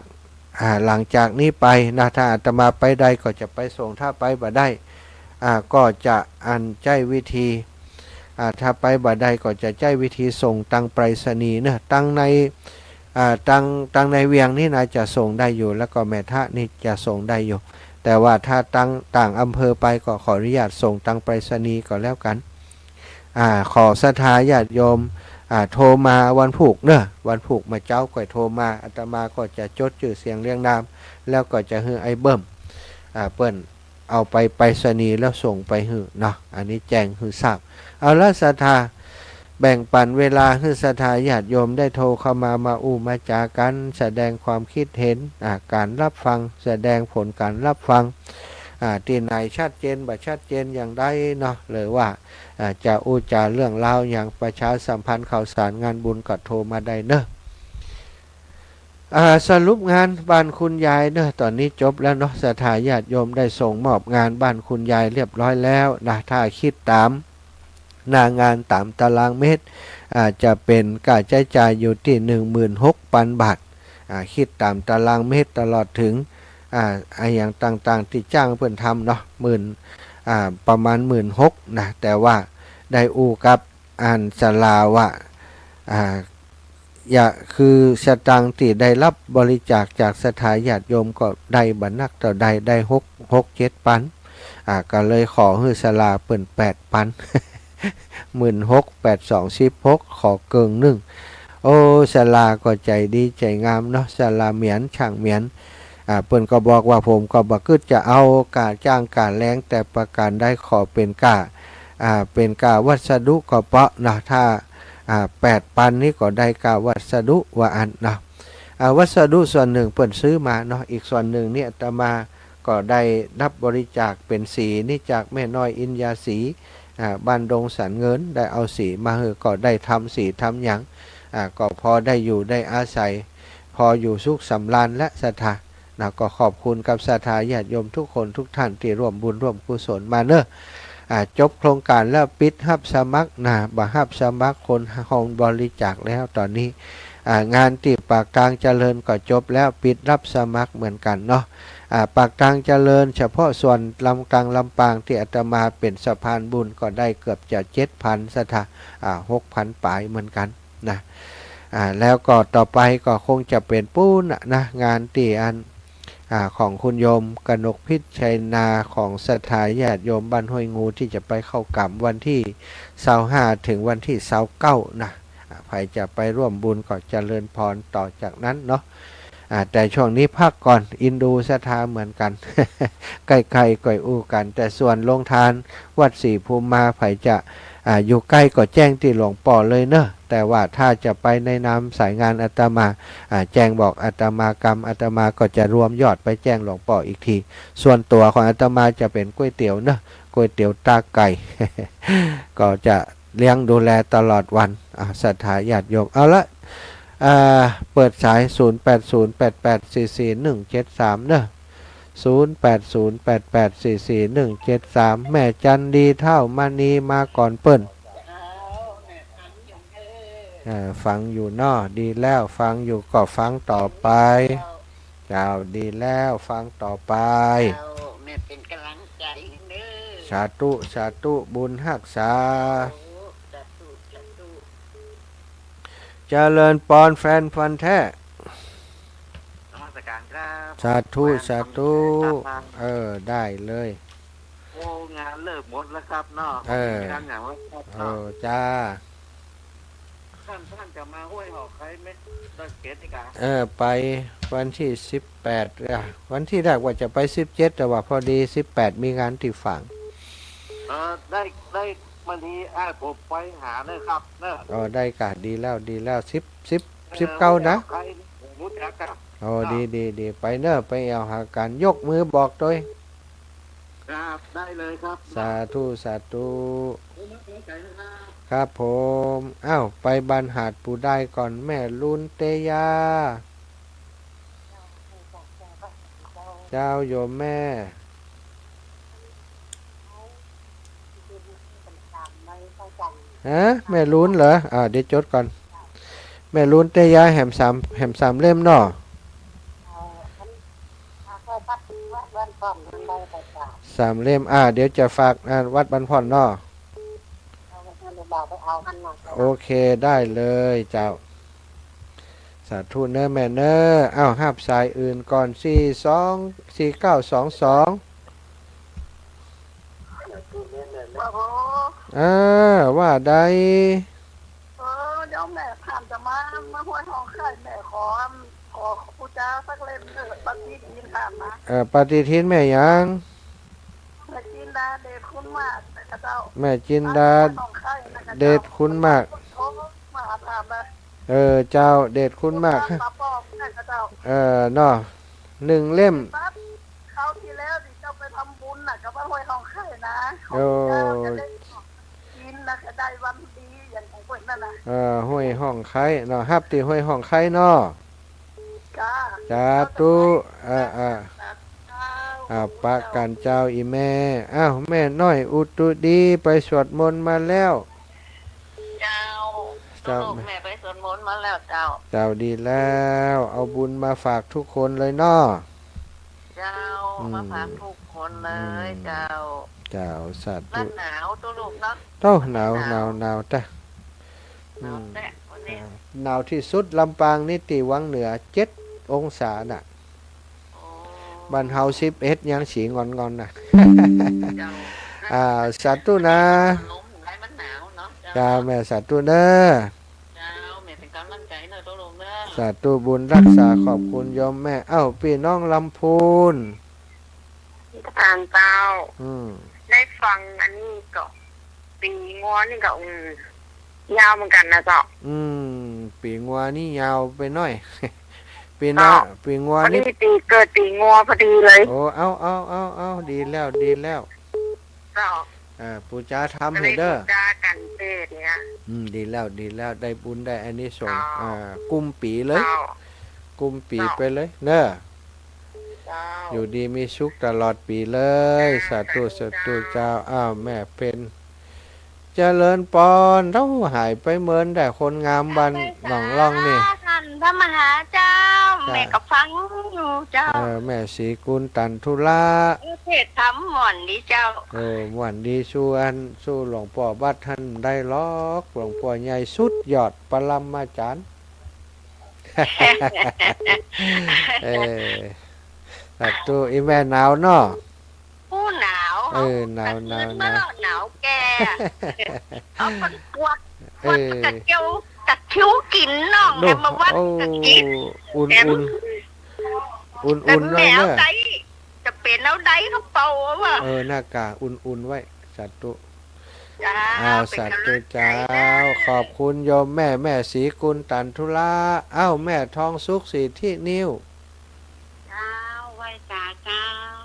อ่า หลังจากนี้ไปนะ ถ้าอาตมาไปได้ก็จะไปส่ง ถ้าไปบ่ได้ อ่า ก็จะอันใจ๊วิธี อ่า ถ้าไปบ่ได้ก็จะใจ๊วิธีส่งตางไปรษณีย์เนาะ ตางใน อ่า ตาง ตางในเวียงนี่นะจะส่งได้อยู่ แล้วก็แม่ทะนี่จะส่งได้อยู่ แต่ว่าถ้าต่าง ต่างอำเภอไปก็ขออนุญาตส่งตางไปรษณีย์ก็แล้วกั๋น อ่า ขอศรัทธาญาติโยม อ่า โทรมาวันพูกเนาะ วันพูกมาเจ๊าก่อยโทรมา อาตมาก็จะจดจื้อเสียงเรียงนาม แล้วก็จะหื้อไอ้เบิ่ม อ่า เปิ้นเอาไปไปรษณีย์แล้วส่งไปหื้อเนาะ อันนี้แจ้งหื้อทราบ เอาละศรัทธา แบ่งปันเวลาหื้อศรัทธาญาติโยมได้โทรเข้ามา มาอู้มาจ๋ากั๋น แสดงความคิดเห็น อ่า ก๋านรับฟัง แสดงผลก๋านรับฟัง อ่า ตี้ไหนชัดเจนบ่ชัดเจนอย่างใดเนาะ หรือว่า อ่า จะอู้จ๋าเรื่องราวหยัง ประชาสัมพันธ์ข่าวสารงานบุญก็โทรมาได้เนาะ อ่า สรุปงานบ้านคุณยายเนาะ ต๋อนนี้จบแล้วเนาะ ศรัทธาญาติโยมได้ส่งมอบงานบ้านคุณยายเรียบร้อยแล้วนะ ถ้าคิดต๋ามหน้างานต๋ามตารางเมตร อ่า จะเป๋นก้าใจ๊จ่ายอยู่ตี้หนึ่งหมื่นหกปันบาท อ่า คิดต๋ามตารางเมตรตลอดเถิง อ่า อะหยังต่างๆ ตี้จ้างเปิ้นทำเนาะ หมื่น อ่า ประมาณหมื่นหกนะ แต่ว่าได้อู้กับ อันศาลาว่า อ่า อย่า คือสตางค์ตี้ได้รับบริจาคจากศรัทธาญาติโยมก็ได้บ่นักเต้าใด ได้หก หกเจ็ดปัน อ่า ก็เลยขอหื้อศาลาเปิ้นแปดปัน หมื่นหก แปดสองสิบหก ขอเกิ่งนึ่ง โอ้ ศาลาก็ใจ๋ดีใจ๋งามเนาะ ศาลาเหมียน ช่างเหมียน อ่า เปิ้นก็บอกว่า ผมก็บ่กึ๊ดจะเอาก้าจ้างก้าแรงแต่ประการใด ขอเป๋นก้า อ่า เป๋นก้าวัสดุก็เปาะเนาะ ถ้า อ่า แปดปันนี้ก็ได้ก้าวัสดุว่าอั้นเนาะ อ่า วัสดุส่วนนึ่งเปิ้นซื้อมาเนาะ อีกส่วนนึ่งนี่อาตมาก็ได้รับบริจาคเป๋นสีนี่จากแม่น้อยอินยาสี อ่า บ้านดงสันเงิน ได้เอาสีมาหื้อ ก็ได้ทำสีทำหยัง อ่า ก็พอได้อยู่ได้อาศัย พออยู่สุขสำราญและศรัทธา นะ ก็ขอบคุณกับศรัทธาญาติโยมทุกคนทุกท่านตี้ร่วมบุญร่วมกุศลมาเนาะ อ่า จบโครงก๋านแล้วปิดฮับสมัครนะ บ่ฮับสมัครคนฮอนบริจาคแล้วต๋อนนี้ อ่า งานตี้ปากตางเจริญก็จบแล้ว ปิดฮับสมัครเหมือนกั๋นเนาะ อ่า ปากตางเจริญเฉพาะส่วนลำกลางลำปางตี้อาตมาเป๋นสะพานบุญก็ได้เกือบจะเจ็ดปันศรัทธา อ่า หกปันป๋ายเหมือนกั๋น นะ อ่า แล้วก็ต่อไปก็คงจะเป๋นปู๊นน่ะนะ งานตี้อัน อ่า ของคุณโยมกนกพิชชัยนา ของศรัทธาญาติโยมบ้านห้วยงูตี้จะไปเข้ากรรมวันตี้ซาวห้าเถิงวันตี้ซาวเก้านะ อ่า ใผจะไปร่วมบุญก็เจริญพรต่อจากนั้นเนาะ อ่า แต่ช่วงนี้พักก่อน เอ็นดูศรัทธาเหมือนกั๋น ใกล้ๆ ก่อยอู้กั๋น แต่ส่วนโฮงตานวัดศรีภูมิมา ใผจะ อ่า อยู่ใก้ก็แจ้งตี้หลวงป้อเลยเนาะ แต่ว่าถ้าจะไปในนามสายงานอาตมา อ่า แจ้งบอกอาตมากำ อาตมาก็จะรวมยอดไปแจ้งหลวงป้ออีกที ส่วนตั๋วของอาตมาจะเป๋นก๋วยเตี๋ยวเนาะ ก๋วยเตี๋ยวตาไก่ ก็จะเลี้ยงดูแลตลอดวัน อ่า ศรัทธาญาติโยม เอาละ อ่า เปิดสาย ศูนย์แปดศูนย์แปดแปดสี่สี่หนึ่งเจ็ดสาม เนาะ ศูนย์แปดศูนย์แปดแปดสี่สี่หนึ่งเจ็ดสาม แม่จันดี ท้าวมณี มาก่อนเปิ้น อ่า ฟังอยู่เนาะ ดีแล้ว ฟังอยู่ก็ฟังต่อไป เจ้า ดีแล้ว ฟังต่อไป เจ้า แม่เป๋นก๋ำลังใจ๋เน้อ สาธุ สาธุ บุญฮักษา สาธุ สาธุ เจริญปอนแฟนพันธุ์แท้ นมัสการครับ สาธุ สาธุ เออ ได้เลย โอ้ งานเลิกหมดแล้วครับเนาะ เออ มีงานอย่างแล้วครับ เออ เนาะ จ้า ท่าน ท่านจะมาห้วยหอกไคร้ไหม ดอยเกตนี่กะ เออ ไปวันตี้สิบแปด อ่ะ วันตี้แรกว่าจะไปสิบเจ็ด แต่ว่าพอดีสิบแปดมีงานตี้ฝาง เออ ได้ ได้ บางที อ่า ผมไปหาเลยครับเนอะ อ๋อ ได้ก่ะ ดีแล้ว ดีแล้ว สิบ สิบ เออ สิบเก้านะ ใครผมรู้จักครับ อ๋อ ครับ ดี ดี ดี ไปเนอะ ไปแอ่วหากั๋น ยกมือบอกตวย ครับ ได้เลยครับ สาธุ สาธุ ครับผม อ้าว ไปบ้านหาดปู่ได้ก่อน แม่ลุนเตยา เจ้าโยมแม่ ฮะ แม่ลุนเหรอ อ่า เดี๋ยวจดก่อน แม่ลุนเตยาแหมสาม แหมสามเล่มเนาะ สามเล่ม อ่า เดี๋ยวจะฝาก อ่า วัดบ้านพ่อนเนาะ โอเค ได้เลยเจ้า สาธุเน้อแม่เน้อ อ้าว ฮับสายอื่นก่อน สี่สอง สี่เก้าสองสอง ฮัลโหล เออ ว่าใด เออ เดี๋ยวแม่ถามจะมา มาห้วยห้องไคร้ แม่ขอ ขอ ขอปู๋จาสักเล่มเถอะ ปฏิทินถามนะ เออ ปฏิทินแม่หยัง แม่จินดา เดชคุณมาก นะเจ้า แม่จินดา ห้วยห้องไคร้ นะเจ้า เดชคุณมาก โทรมาถามนะ เออ เจ้า เดชคุณมาก บ้านป่าปอง นะเจ้า เออ เนาะ หนึ่งเล่ม ครับ คราวตี้แล้วตี้เจ้าไปทำบุญน่ะ กับวัดห้วยห้องไคร้นะ โอ้ ของเจ้าจะได้กินนะ จะได้วันดีอย่างของเปิ้นนั่นน่ะ เออ ห้วยห้องไคร้เนาะ ฮับตี้ห้วยห้องไคร้เนาะ จ้า สาธุ เออ เออ เจ้า อ่า ปะกั๋นเจ้า อี่แม่ อ้าว แม่น้อยอุตุดีไปสวดมนต์มาแล้ว เจ้า เจ้า ลูกแม่ไปสวดมนต์มาแล้วเจ้า เจ้า ดีแล้ว เอาบุญมาฝากทุกคนเลยเนาะ เจ้า อืม มาฝากทุกคนเลย อืม เจ้า เจ้า สาธุ หนาวตุ๊ลูกเนาะ เจ้า หนาว หนาว หนาว หนาวแต๊ะ อืม หนาวแต๊ะวันนี้ อ่า หนาวตี้สุดลำปางนี่ ตี้วังเหนือ เจ็ดองศาน่ะ โอ้ บ้านเฮา สิบเอ็ด ยังสีงอนๆ น่ะ เจ้า อ่า สาธุนะ ลมไหลมันหนาวเนาะ เจ้า เจ้า แม่ สาธุเน้อ เจ้า แม่เป๋นก๋ำลังใจ๋เน้อตุ๊ลูกเน้อ สาธุบุญฮักษา ขอบคุณโยมแม่ เอ้า ปี้น้องลำพูน นิทานเจ้า อืม ได้ฟังอันนี้ก็ ปีงัวนี่ก็ อืม ยาวเหมือนกั๋นนะเจ้า อืม ปีงัวนี่ยาวไปหน้อย ปีหน้า เจ้า ปีงัวนี่ พอดีปีเกิดปีงัวพอดีเลย โอ้ เอา เอา เอา เอา ดีแล้ว ดีแล้ว เจ้า อ่า ปู๋จาทำ ก็เลย หื้อเด้อ ปู๋จากั๋นเตศเนี่ย อืม ดีแล้ว ดีแล้ว ได้บุญได้อานิสงส์ เจ้า อ่า กุมปี๋เลย เจ้า กุมปี๋ เจ้า ไปเลยเน้อ เจ้า อยู่ดีมีสุขตลอดปี๋เลย เจ้า สาธุ สาธุ สาธุเจ้า เจ้า อ้าว แม่เพ็ญ เจริญปอน เต้าหายไปเมินแด่คนงามบ้านหนองล่องนี่ ท่านพระมหาเจ้า เจ้า แม่ก็ฟังอยู่เจ้า เออ แม่ศรีกุลตันธุระ เออ เทศน์ธรรมม่วนดีเจ้า เออ ม่วนดี สู้อัน สู้หลวงป้อบัตรหั้นได้หรอก หลวงป้อใหญ่สุดยอดปรมาจารย์ เออ สาธุ อี่แม่หนาวเนาะ อู้ หนาว เออ หนาว ตะคืน หนาว มาแล้ว หนาวแก่ เอาคนกวาด เออ กวาดตะเกียว ตะคริวกิ๋นน้อง โน่ แหมมาวัด โอ้ กะกิ๋น อุ่น แหม อุ่น อุ่น อุ่น แต่ หน่อยเน้อ แหมเอาใด จะเป๋นเอาใดเขาเป่าเอาว่ะ เออ หน้ากากอุ่น อุ่นไว้ สาธุ เจ้า อ้าว เป๋น สาธุ ก๋ำลังใจ๋ เจ้า เน้อ ขอบคุณโยมแม่ แม่ศรีกุลตันธุระ อ้าว แม่ทองสุข สิทธินิว เจ้า ไหว้สาเจ้า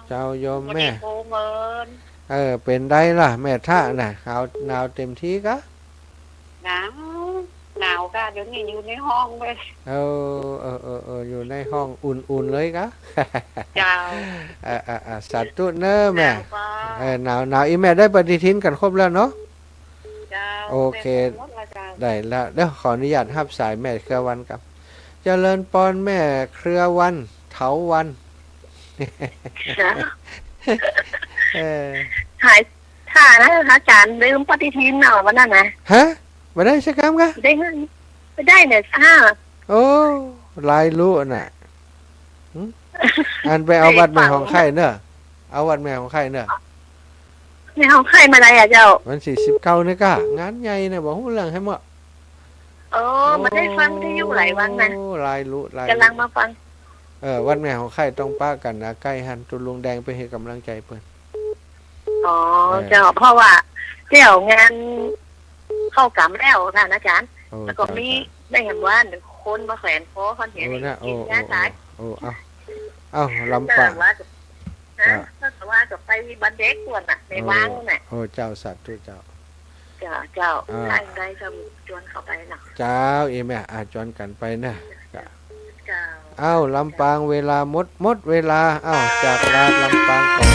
เจ้าโยมแม่ บ่ได้โทรเมิน เออ เป๋นใดล่ะ แม่ทะน่ะ หนาว หนาวเต็มตี้กะ หนาว หนาวกะ เดี๋ยวนี้อยู่ในห้องเลย เออ เออ เออ เออ อยู่ในห้องอุ่นๆ เลยกะ เจ้า เออ เออ เออ สาธุเน้อแม่ หนาวกะ เออ หนาว หนาว อี่แม่ได้ปฏิทินกั๋นครบแล้วเนาะ เจ้า โอเค เป๋นหมดแล้วเจ้า ได้แล้ว เดี๋ยวขออนุญาตฮับสายแม่เครือวันก่อน เจริญปอนแม่เครือวัน เถาวัลย์ เจ้า เออ หาย ค่ะนะ อาจ๋ารย์ ลืมปฏิทินเนาะ วันนั้นนะ ฮะ บ่ได้สักกำกะ ได้ บ่ได้เนี่ย ค่ะ โอ้ หลายลูกน่ะ หึ อันไปเอาวัดแม่ห้องไคร้เน้อ เอาวัดแม่ห้องไคร้เน้อ แม่ห้องไคร้เมื่อใดอะเจ้า วันตี้สิบเก้านี่กะ งานใหญ่เนี่ย บ่ฮู้เรื่องแหม โอ้ บ่ได้ฟังวิทยุหลายวันนะ โอ้ หลายลูก หลายลูก ก๋ำลังมาฟัง เออ วัดแม่ห้องไคร้ต้องปะกั๋นนะ ใก้หั้น ตุ๊ลุงแดงไปหื้อก๋ำลังใจ๋เปิ้น อ๋อ เออ เจ้า เพราะว่าเดี๋ยวงานเข้ากรรมแล้วค่ะ อาจ๋ารย์ โอ้ แล้วก็ เจ้า มี เจ้า ได้เห็นว่าคนมาแขวนคอ คนเห็น โอ้ นะ กิน โอ้ ยา โอ้ ตาย โอ้ เอ้า เอ้า ลำปาง แต่ว่า ฮะ เจ้า แต่ว่าจะไปบ้านเด็กก่อนน่ะ ใน โอ้ วังน่ะ โอ้ เจ้า สาธุเจ้า เจ้า เจ้า อ่า ใครได้ก็จวนเข้าไปน่ะ เจ้า อี่แม่ อ่ะ จวนกั๋นไปนะ เจ้า เอ้า ลำปางเวลาหมด หมดเวลา เอ้า จากลาลำปางก่อน